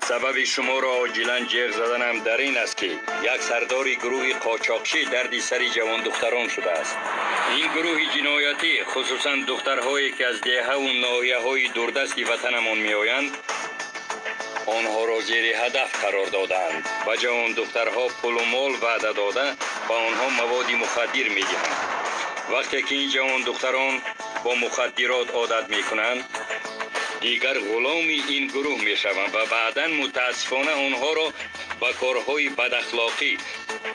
сабаби шуморо оҷилан ҷеғ заданам дар ин аст, ки як сардори гурӯҳи қочоқчӣ дарди сари ҷавондухтарон шудааст. Ин гурӯҳи ҷиноятӣ, хусусан духтарҳое, ки аз деҳаву ноҳияҳои дурдасти ватанамон меоянд, онҳоро зери ҳадаф қарор додаанд. Ба ҷавондухтарҳо пулу мол ваъда дода, ба онҳо маводи мухаддир медиҳанд. Вақте ки ин ҷавондухтарон бо мухаддирот одат мекунанд, дигар ғуломи ин гурӯҳ мешаванд ва баъдан мутаассифона онҳоро ба корҳои бадахлоқӣ,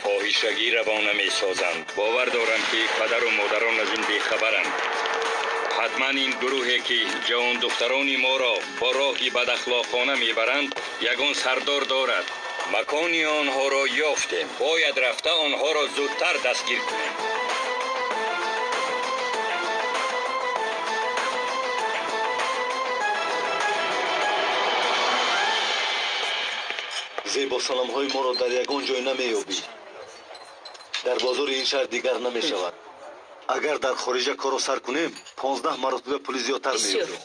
фоҳишагӣ равона месозанд. Бовар дорам, ки падару модарон аз ин бехабаранд. Ҳатман ин гурӯҳе, ки ҷавондухтарони моро бо роҳи бадахлоқона мебаранд, ягон сардор дорад. Макони онҳоро ёфтем. Бояд рафта онҳоро зудтар дастгир кунем. Зебо саломҳои моро дар ягон ҷой намеёбӣ. Дар бозори ин шаҳр дигар намешавад. Агар дар хориҷа корро сар кунем, 15 маротиба пули зиёдтар меёбем.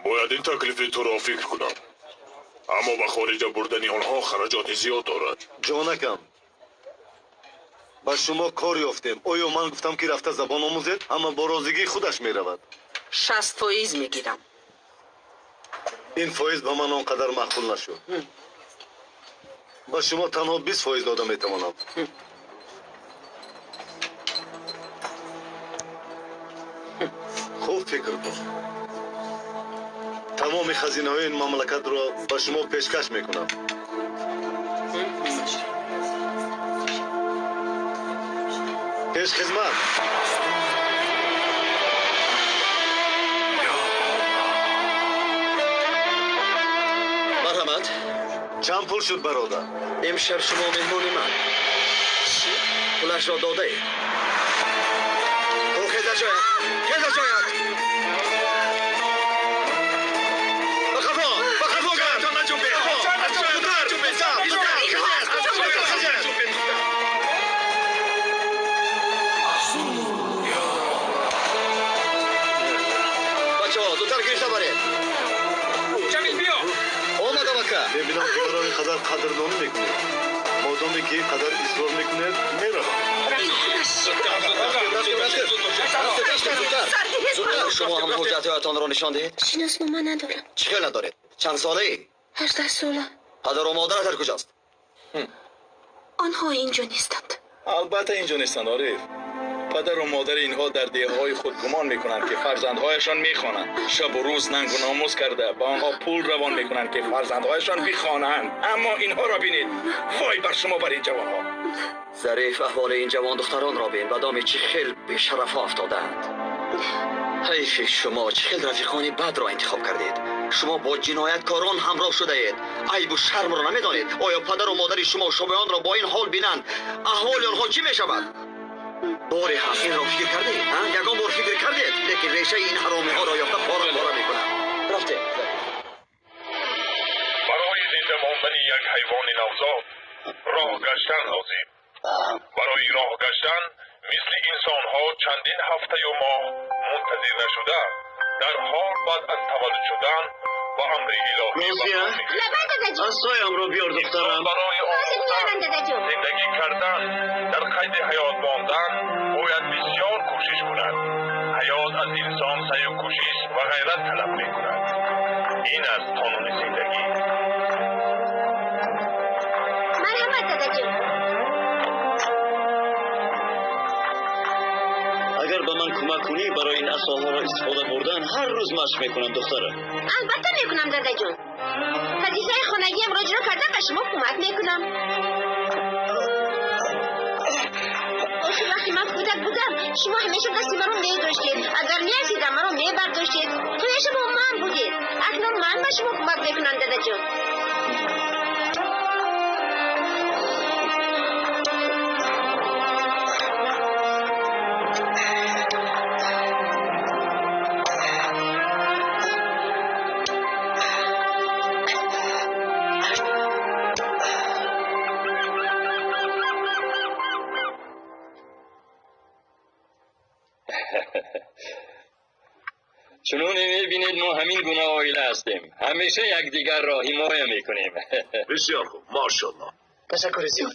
Бояд ин таклифи туро фикр кунам. Аммо ба хориҷа бурдани онҳо хараҷоти зиёд дорад. Ҷонакам, ба шумо кор ёфтем. Оё ман гуфтам, ки рафта забон омӯзед? Ҳама бо розигии худаш меравад. 60% мегирам. Ин фоиз ба ман он қадар маъқул нашуд. Ба шумо танҳо 20% дода метавонам. Хуб фикр кун. Тамоми хазинаҳои ин мамлакатро ба шумо пешкаш мекунам. Пешхизмат. Марҳамат. Чанд пул шуд, бародар? Имшаб шумо меҳмони ман. Пулашро додаед. Ӯ хеза ҷояд, хеза ҷояд. Ба қафо, ба қафо гард. Бачаҳо, зудтар гирифта баред. Ҷамил, биё. Омадам, ака. Мебинам, ки маро ин қадар қадрдонӣ мекунед. Модоме ки ин қадар исрор мекунед, меравам. Шумо ҳам ҳуҷҷатҳоятонро нишон диҳед. Шиноснома надорам. Чӣ хел надоред? Чанд солаӣ? 18 сола. Падару модарат дар куҷост? Онҳо инҷо нестанд. Албатта инҷо нестанд, Ориф. Падару модари инҳо дар деҳаҳои худ гумон мекунанд, ки фарзандҳояшон мехонанд. Шабу рӯз нангу номус карда ба онҳо пул равон мекунанд, ки фарзандҳояшон бихонанд. Аммо инҳоро бинед. Вой бар шумо, бар ин ҷавонҳо. Зариф, аҳволи ин ҷавон духтаронро бин. Ба доми чӣ хел бешарафҳо афтодаанд. Ҳайфи шумо, чӣ хел рафиқони бадро интихоб кардед. Шумо бо ҷинояткорон ҳамроҳ шудаед. Айбу шармро намедонед. Оё падару модари шумо шумоёнро бо ин ҳол бинанд, аҳволи онҳо чӣ мешавад? Боре ҳам инро фикр кардед? Ягон бор фикр кардед? Лекин решаи ин ҳаромиҳоро ёфта пора пора мекунам. Рафтем. Барои зинда мондани як ҳайвони навзод роҳ гаштан лозим. Барои роҳ гаштан мисли инсонҳо чандин ҳафтаю моҳ мунтазир нашуда, дар ҳол баъд аз таваллуд шудан ба амри илоҳӣ. Розия, Лабай, дадаҷон. Асоямро биёр, духтарам. Барои Ҳозир меорам, дадаҷон. Зиндагӣ кардан, дар қайди ҳаёт мондан бояд бисёр кӯшиш кунад. Ҳаёт аз инсон саъю кӯшиш ва ғайрат талаб мекунад. Ин аст қонуни зиндагӣ. Марҳамат, дадаҷон. Агар ба ман кӯмак кунӣ барои ин асоҳоро истифода бурдан, ҳар рӯз машқ мекунам, духтарам. Албатта мекунам, дадаҷон. Вазифаи хонагиамро иҷро карда ба шумо кӯмак мекунам. Охир вақте ман кӯдак будам, шумо ҳамеша дасти маро медоштед. Агар меафтидам, маро мебардоштед. Ҳамеша бо ман будед. Акнун ман ба шумо кӯмак мекунам, дадаҷон. Чуноне мебинед, мо ҳамин гуна оила ҳастем. Ҳамеша якдигарро ҳимоя мекунем. Бисёр хуб, машаллоҳ. Ташаккури зиёд.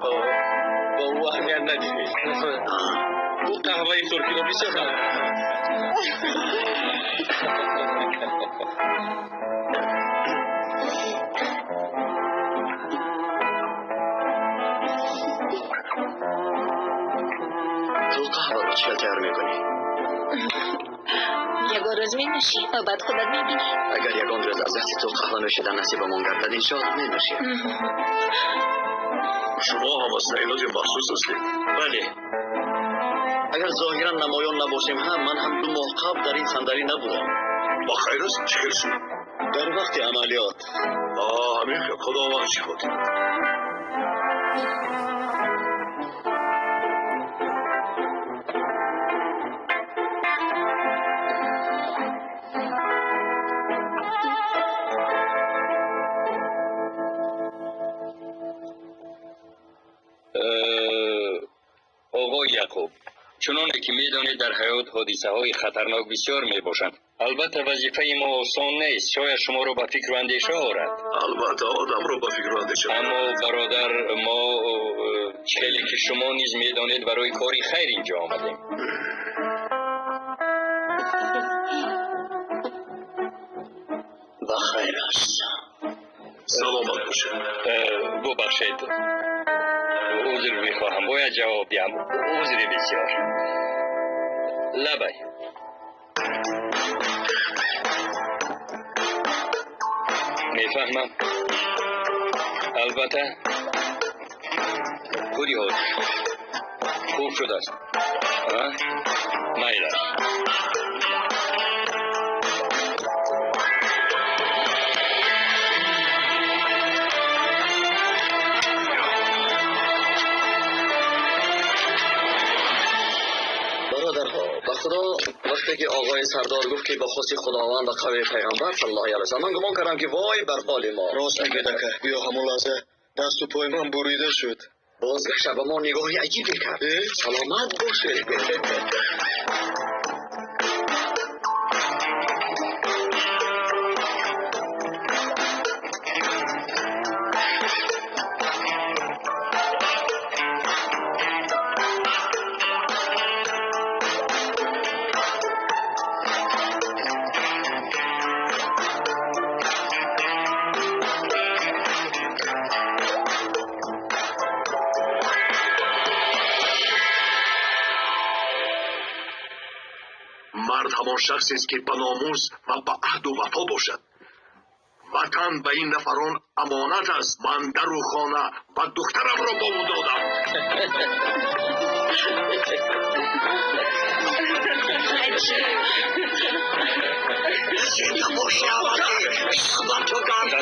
Ба ӯ аҳамият надиҳед. Ӯ қаҳваи туркиро бисёр. Ту қаҳваро чӣ хел тайёр мекунӣ? Ягон рӯз менӯшӣ ва баъд худат мебинӣ. Агар ягон рӯз аз дасти ту қаҳва нӯшидан насибамон гардад, иншоаллоҳ менӯшем. Шумо ҳам аз таъиноти махсус ҳастед? Бале. Агар зоҳиран намоён набошем ҳам, ман ҳам 2 моҳ қабл дар ин сандалӣ набудам. Ба хайр аст, чӣ хел шуд? Дар вақти амалиёт. Ҳамин хел, Худованд шифо диҳад. Оғои Яқуб, чуноне ки медонед, дар ҳаёт ҳодисаҳои хатарнок бисёр мебошанд. Албатта вазифаи мо осон нест, шояд шуморо ба фикру андеша орад. Албатта одамро ба фикру андеша. Аммо бародар, мо хеле ки шумо низ медонед, барои кори хайр инҷо омадем. Ба хайр аст. Саломат бошед. Бубахшед, узр мехоҳам, бояд ҷавоб диҳам. Узри бисёр. Лабай. Мефаҳмам. Албатта худи ҳозир хуб шудааст. Майл аст. Бародарҳо, ба Худо вақте ки оғои сардор гуфт ки ба хости Худованд ва қавли пайғамбар саллаллоҳу алайҳи васаллам, ман гумон кардам ки вой бар ҳоли мо. Рост мегӯед, ака. Гӯё ҳамон лаҳза дасту пои ман бурида шуд. Бозгашта ба мо нигоҳи аҷибе кард. Саломат бошед. Мард ҳамон шахсест, ки ба номус ва ба аҳду вафо бошад. Ватан ба ин нафарон амонат аст. Ман дару хона ва духтарамро бо ӯ додам. Зинда бошӣ, аввалӣ. Бар ту гард.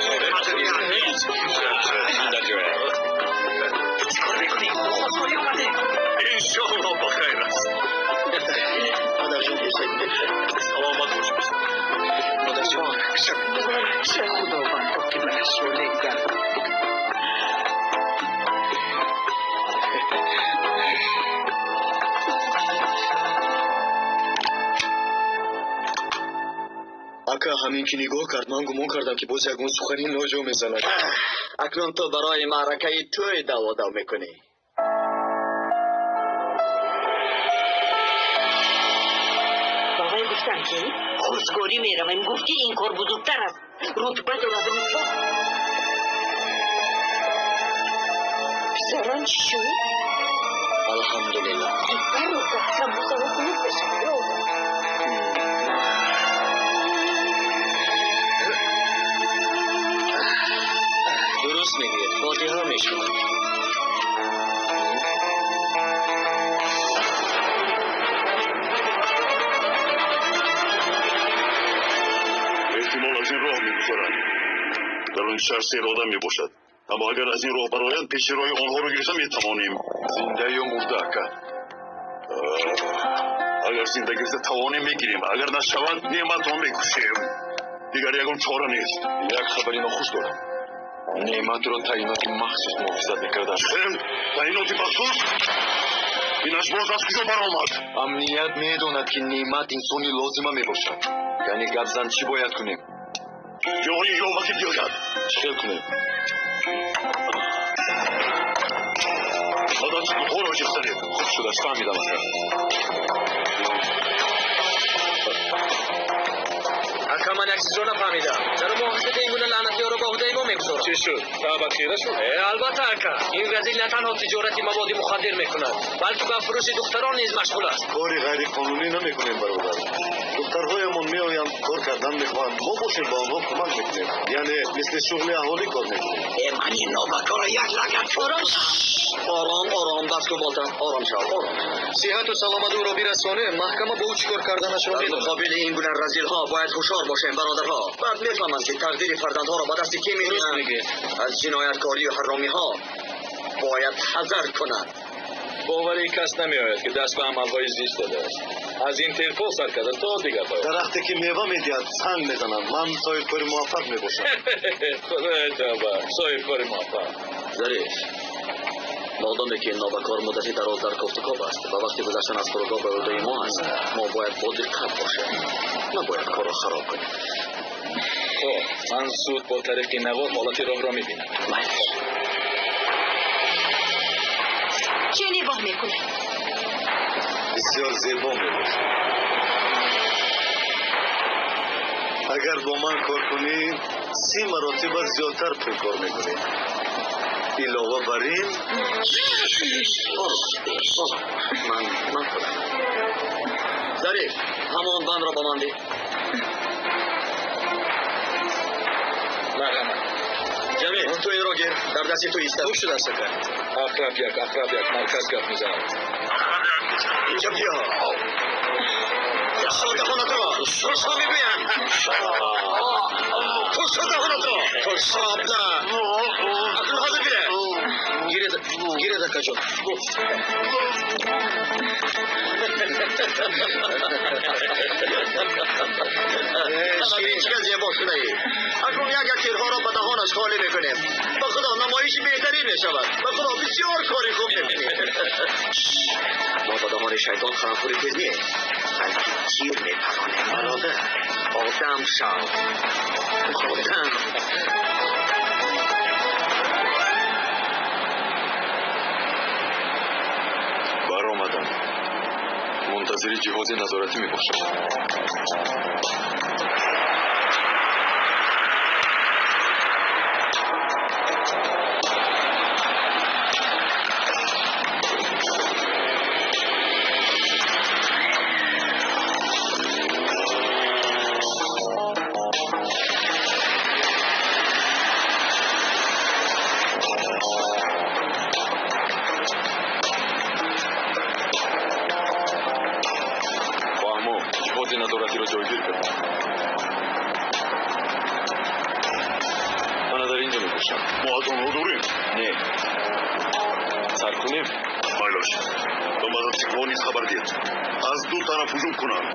шавед, муборак шавед. Худованд оқибаташро нек гардонад. Ака, ҳамин ки нигоҳ кард, ман гумон кардам, ки боз ягон сухани ноҷо мезанад. Акнун ту барои маъракаи тӯй даводав мекунӣ. Ба вай гуфтам, ки хостгорӣ меравем. Гуфт, ки ин кор бузургтар аст, рутба дорад, рутба. Писарон, чӣ шуд? Алҳамдулиллаҳ. Барока, самбусаҳо хунук мешавад. Дуруст мегӯед, фотиҳа мешавад. Эҳтимол, аз ин роҳ мегузаранд. Дар он шаҳр сер одам мебошад, аммо агар аз ин роҳ бароянд, пеши роҳи онҳоро гирифта метавонем. Зинда ё мурда, ака? Агар зинда гирифта тавонем, мегирем, агар нашавад, Неъматро мекушем. Дигар ягон чора нест. Як хабари нохуш дорам. Неъматро таъиноти махсус муҳофизат мекарданд. Чӣ? Таъиноти махсус? Инаш боз аз куҷо баромад? Амният медонад, ки Неъмат инсони лозима мебошад. Яъне гапзан, чӣ бояд кунем? Ҷои ёваки биёяд. Чӣ хел кунем? Мотоциклҳоро ҷиғ занед. Хуб шудааст, фаҳмидам, ака. Ака, ман як чизро нафаҳмидам. Чаро муҳофизати ин гуна лаънатиёро ба уҳдаи мо мегузоранд? Чӣ шуд? Таъбат хира шуд? Албатта, ака. Ин разил на танҳо тиҷорати маводи мухаддир мекунад, балки ба фурӯши духтарон низ машғул аст. Кори ғайриқонунӣ намекунем, бародар. Духтарҳоямон меоянд, кор кардан мехоҳанд, мо бошем, ба онҳо кӯмак мекунем. Яъне мисли шуғли аҳолӣ кор мекунем. Ман ин нобакорро як лагад. Ором. Ором, ором, бас кун, болта, ором шав, ором. Сиҳату саломат ӯро бирасонем, маҳкама бо ӯ чӣ кор карданашро Дар медонад. муқобили ин гуна разилҳо бояд ҳушёр бошем, бародарҳо. Баъд мефаҳманд, ки тақдири фарзандҳоро ба дасти кӣ Дуруст медиҳанд. мегӯед. Аз ҷинояткорию ҳаромиҳо бояд ҳазар кунанд. Бовари кас намеояд, ки даст ба амалҳои зишт додааст, аз Интерпол сар карда то дигарҳо. Дарахте ки мева медиҳад, санг мезананд. Ман соҳибкори муваффақ мебошам. Худои тавба, соҳибкори муваффақ. Зариф, модоме ки нобакор муддати дароз дар кофтукоб аст ва вақти гузаштан аз фурудгоҳ ба ӯҳдаи мо аст, мо бояд бо диққат бошем, набояд корро хароб кунем. Хуб, ман зуд бо тариқи навор ҳолати роҳро мебинам. Чӣ нигоҳ мекунед? Бисёр зебо мебошад. Агар бо ман кор кунӣ, 30 маротиба зиёдтар пул кор мекунӣ. Илова бар ин, Ором, ором, ман худам. Зариф, ҳамон бандро ба ман деҳ. Марҳамат. Ҷамил, ту инро гир, дар дасти ту истад. Хуб шудааст, ака. Ақраб як, ақраб як, марказ гап мезанад. Инҷа биё. Кушо даҳонатро, кушо мегӯям. Кушо даҳонатро, кушо да. Акнун ҳозир бира. Гиред, гиред, акаҷон. Бин, чӣ қадр зебо шудаӣ. Акнун як як тирҳоро ба даҳонаш холӣ мекунем. Ба худо, намоиши беҳтарин мешавад. Ба худо, бисёр кори хуб мекунем. Мо ба даҳони шайтон харамхӯри тез не, балки тир мепаронем. Бародар, одам шав, одам. Баромадам, мунтазири ҷиҳози назоратӣ мебошам. Фаҳмо, ҷиҳози назоратиро ҷойгир кардам. Мана дар ин ҷо мебошам. Мо аз онҳо дурем. Не, сар кунем. Майлаш, ба мотоциклҳо низ хабар диҳед, аз ду тараф ҳуҷум кунанд.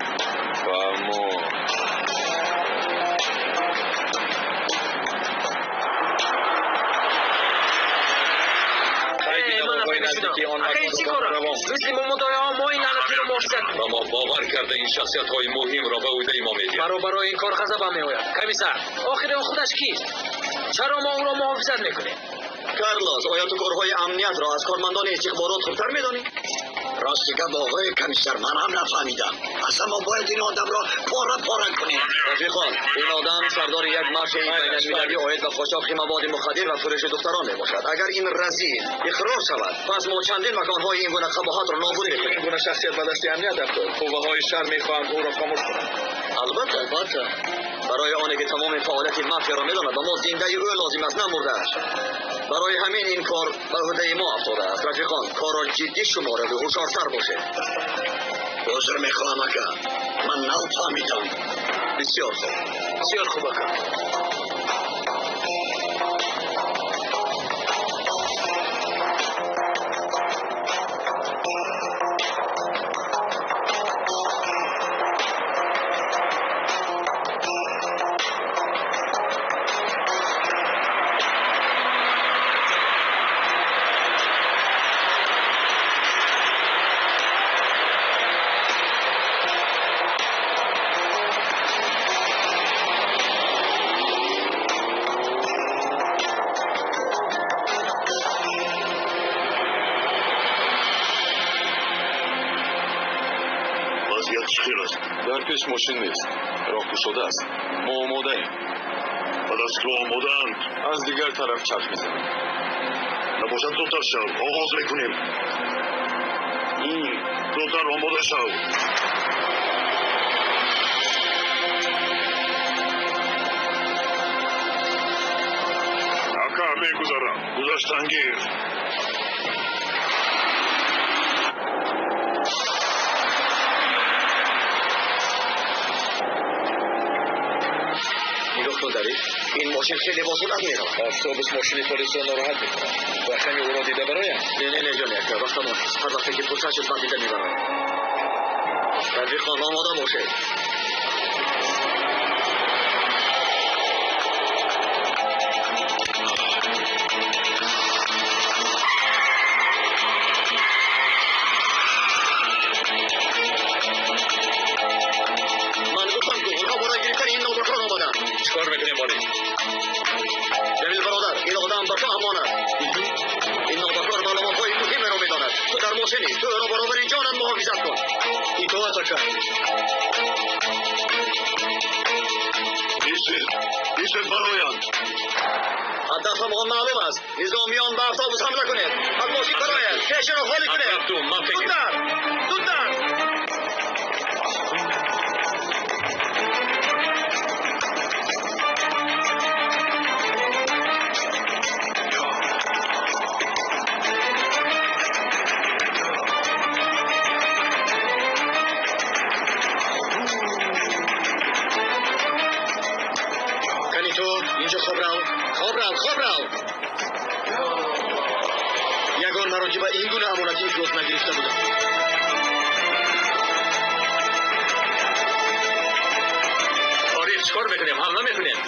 Фаҳмо. амнияти он Ака, ин чӣ кор аст? Мисли момодояҳо мо ин лаънатиро муҳофизат кунем. Ва мо бовар карда ин шахсиятҳои муҳимро ба ӯҳдаи мо медиҳем. Маро барои ин кор ғазабам меояд. Комиссар, охир он худаш кист? Чаро мо ӯро муҳофизат мекунем? Карлос, оё ту корҳои амниятро аз кормандони истихборот хубтар медонӣ? Рости гап, оғои комиссар, ман ҳам нафаҳмидам. Аслан мо бояд ин одамро пора пора кунем. Рафиқон, ин одам сардори як мафияи байналмилалӣ оид ба қочоқи маводи мухаддир ва фурӯши духтарон мебошад. Агар ин разил иқрор шавад, пас мо чандин маконҳои ин гуна қабоҳатро нобуд мекунем. Ин гуна шахсият ба дасти амният афтод. Қувваҳои шаҳр мехоҳанд ӯро хомӯш кунанд. Албатта, албатта. Барои оне ки тамоми фаъолияти мафияро медонад, ба мо зиндаи ӯ лозим аст, на мурдааш. Барои ҳамин ин кор ба ӯҳдаи мо афтодааст. Рафиқон, корро ҷиддӣ шуморед ва ҳушёртар бошед. Узр мехоҳам, ака, ман нав фаҳмидам. Бисёр хуб. Бисёр хуб, ака. Вазъият чӣ хел аст? Дар пеш мошин нест, роҳ кушода аст. Мо омодаем. Ба дастгоҳ омодаанд. Аз дигар тараф чарх мезанем. Набошад, зудтар шав, оғоз мекунем. Зудтар омода шав. Ака, мегузарам. Гузаштангир. Нигоҳ кун, Давид, ин мошин хеле бо суръат меравад. Автобус мошини полисро нороҳат мекунад. Рақами ӯро дида бароям? Не, не, не, ҷони ака, вақтамон нест. Ҳар вақте ки фурсат шуд, ман дида мебарам. Рафиқон, омода бошед. Ман гуфтам, ки онҳо барои гирифтани ин нобакор омаданд. Чӣ кор мекунем, Ориф? Ҷамил бародар, ин одам ба ту амонат. Ин нобакор маълумотҳои муҳимеро медонад. Ту дар мошинӣ, ту ӯро баробари ҷонат муҳофизат кун. Итоат, ака. Исед, исед, бароянд. Ҳадафамон маълум аст. Низомиён, ба автобус ҳамла кунед. Аз мошин барояд. Пешаро холӣ кунед. Атрафту, ман фикр Зудтар, зудтар. Кани ту инҷо хоб рав, хоб рав, хоб рав. Ягон маротиба ин гуна амонати ифлос нагирифта будам. Ориф, чӣ кор мекунем? Ҳамла мекунем?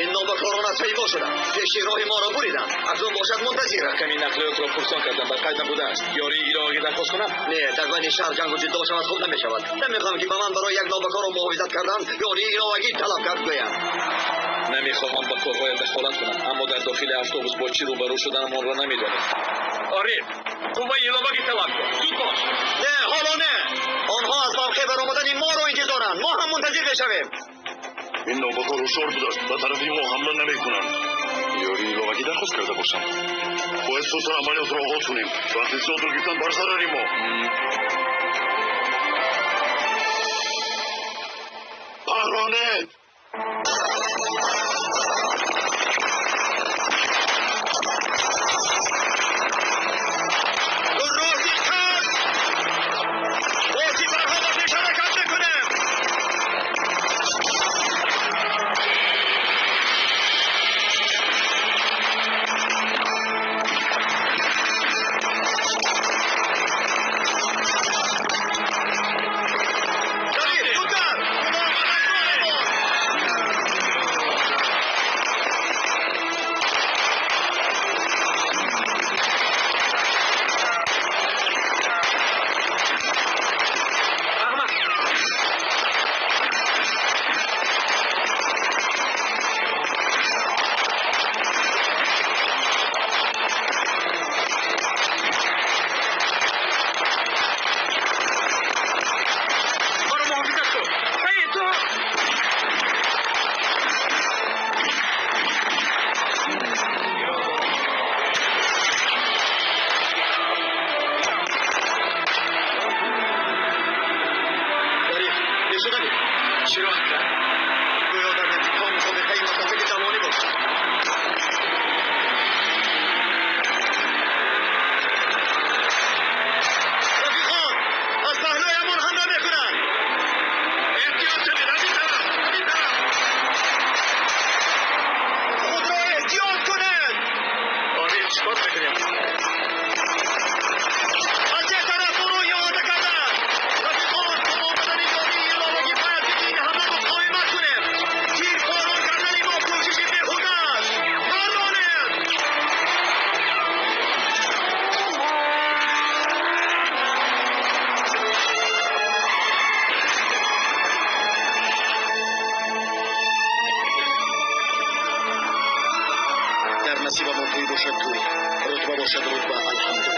Ин нобакорон аз паи мо шуданд. Пеши роҳи моро буриданд. Акнун бошад мунтазир. Рақами нақлиётро пурсон кардам, ба қайд набудааст. Ёрии иловагӣ дархост кунам? Не, дар байни шаҳр ҷангу ҷиддол шавад, хуб намешавад. Намехоҳам, ки ба ман барои як нобакорро муҳофизат кардан ёрии иловагӣ талаб кард гӯянд. Намехоҳам ба корҳоям дахолат кунам, аммо дар дохили автобус бо чӣ рӯбарӯ шуданамонро намедонем. Ориф, қувваи иловагӣ талаб кун. Зуд бош. Не, ҳоло не. Онҳо аз мавқеъ баромадани моро интизоранд. Мо ҳам мунтазир мешавем. Ин нобакор ҳушёр будааст, ба тарафи мо ҳамла намекунанд. Ёрии иловагӣ дархост карда бошам. Бояд зудтар амалиётро оғоз кунем. Вақти зиёдро гирифтан бар зарари мо. Парронед! Роҳи кас! Бо сипарҳо ба пеш ҳаракат мекунем. Давид, зудтар! Худо мададгори мо! оғоз мекунем. Аз як тараф моро иҳота карданд. Рафиқон, бо омадани ёрии иловагӣ бояд ки ин ҳамла муқовимат кунем. Тирборон кардани мо кӯшиши беҳуда аст. Баронем! Дар насибамон тӯй бошад, тӯй, рутба бошад, рутба, алҳамдулилла.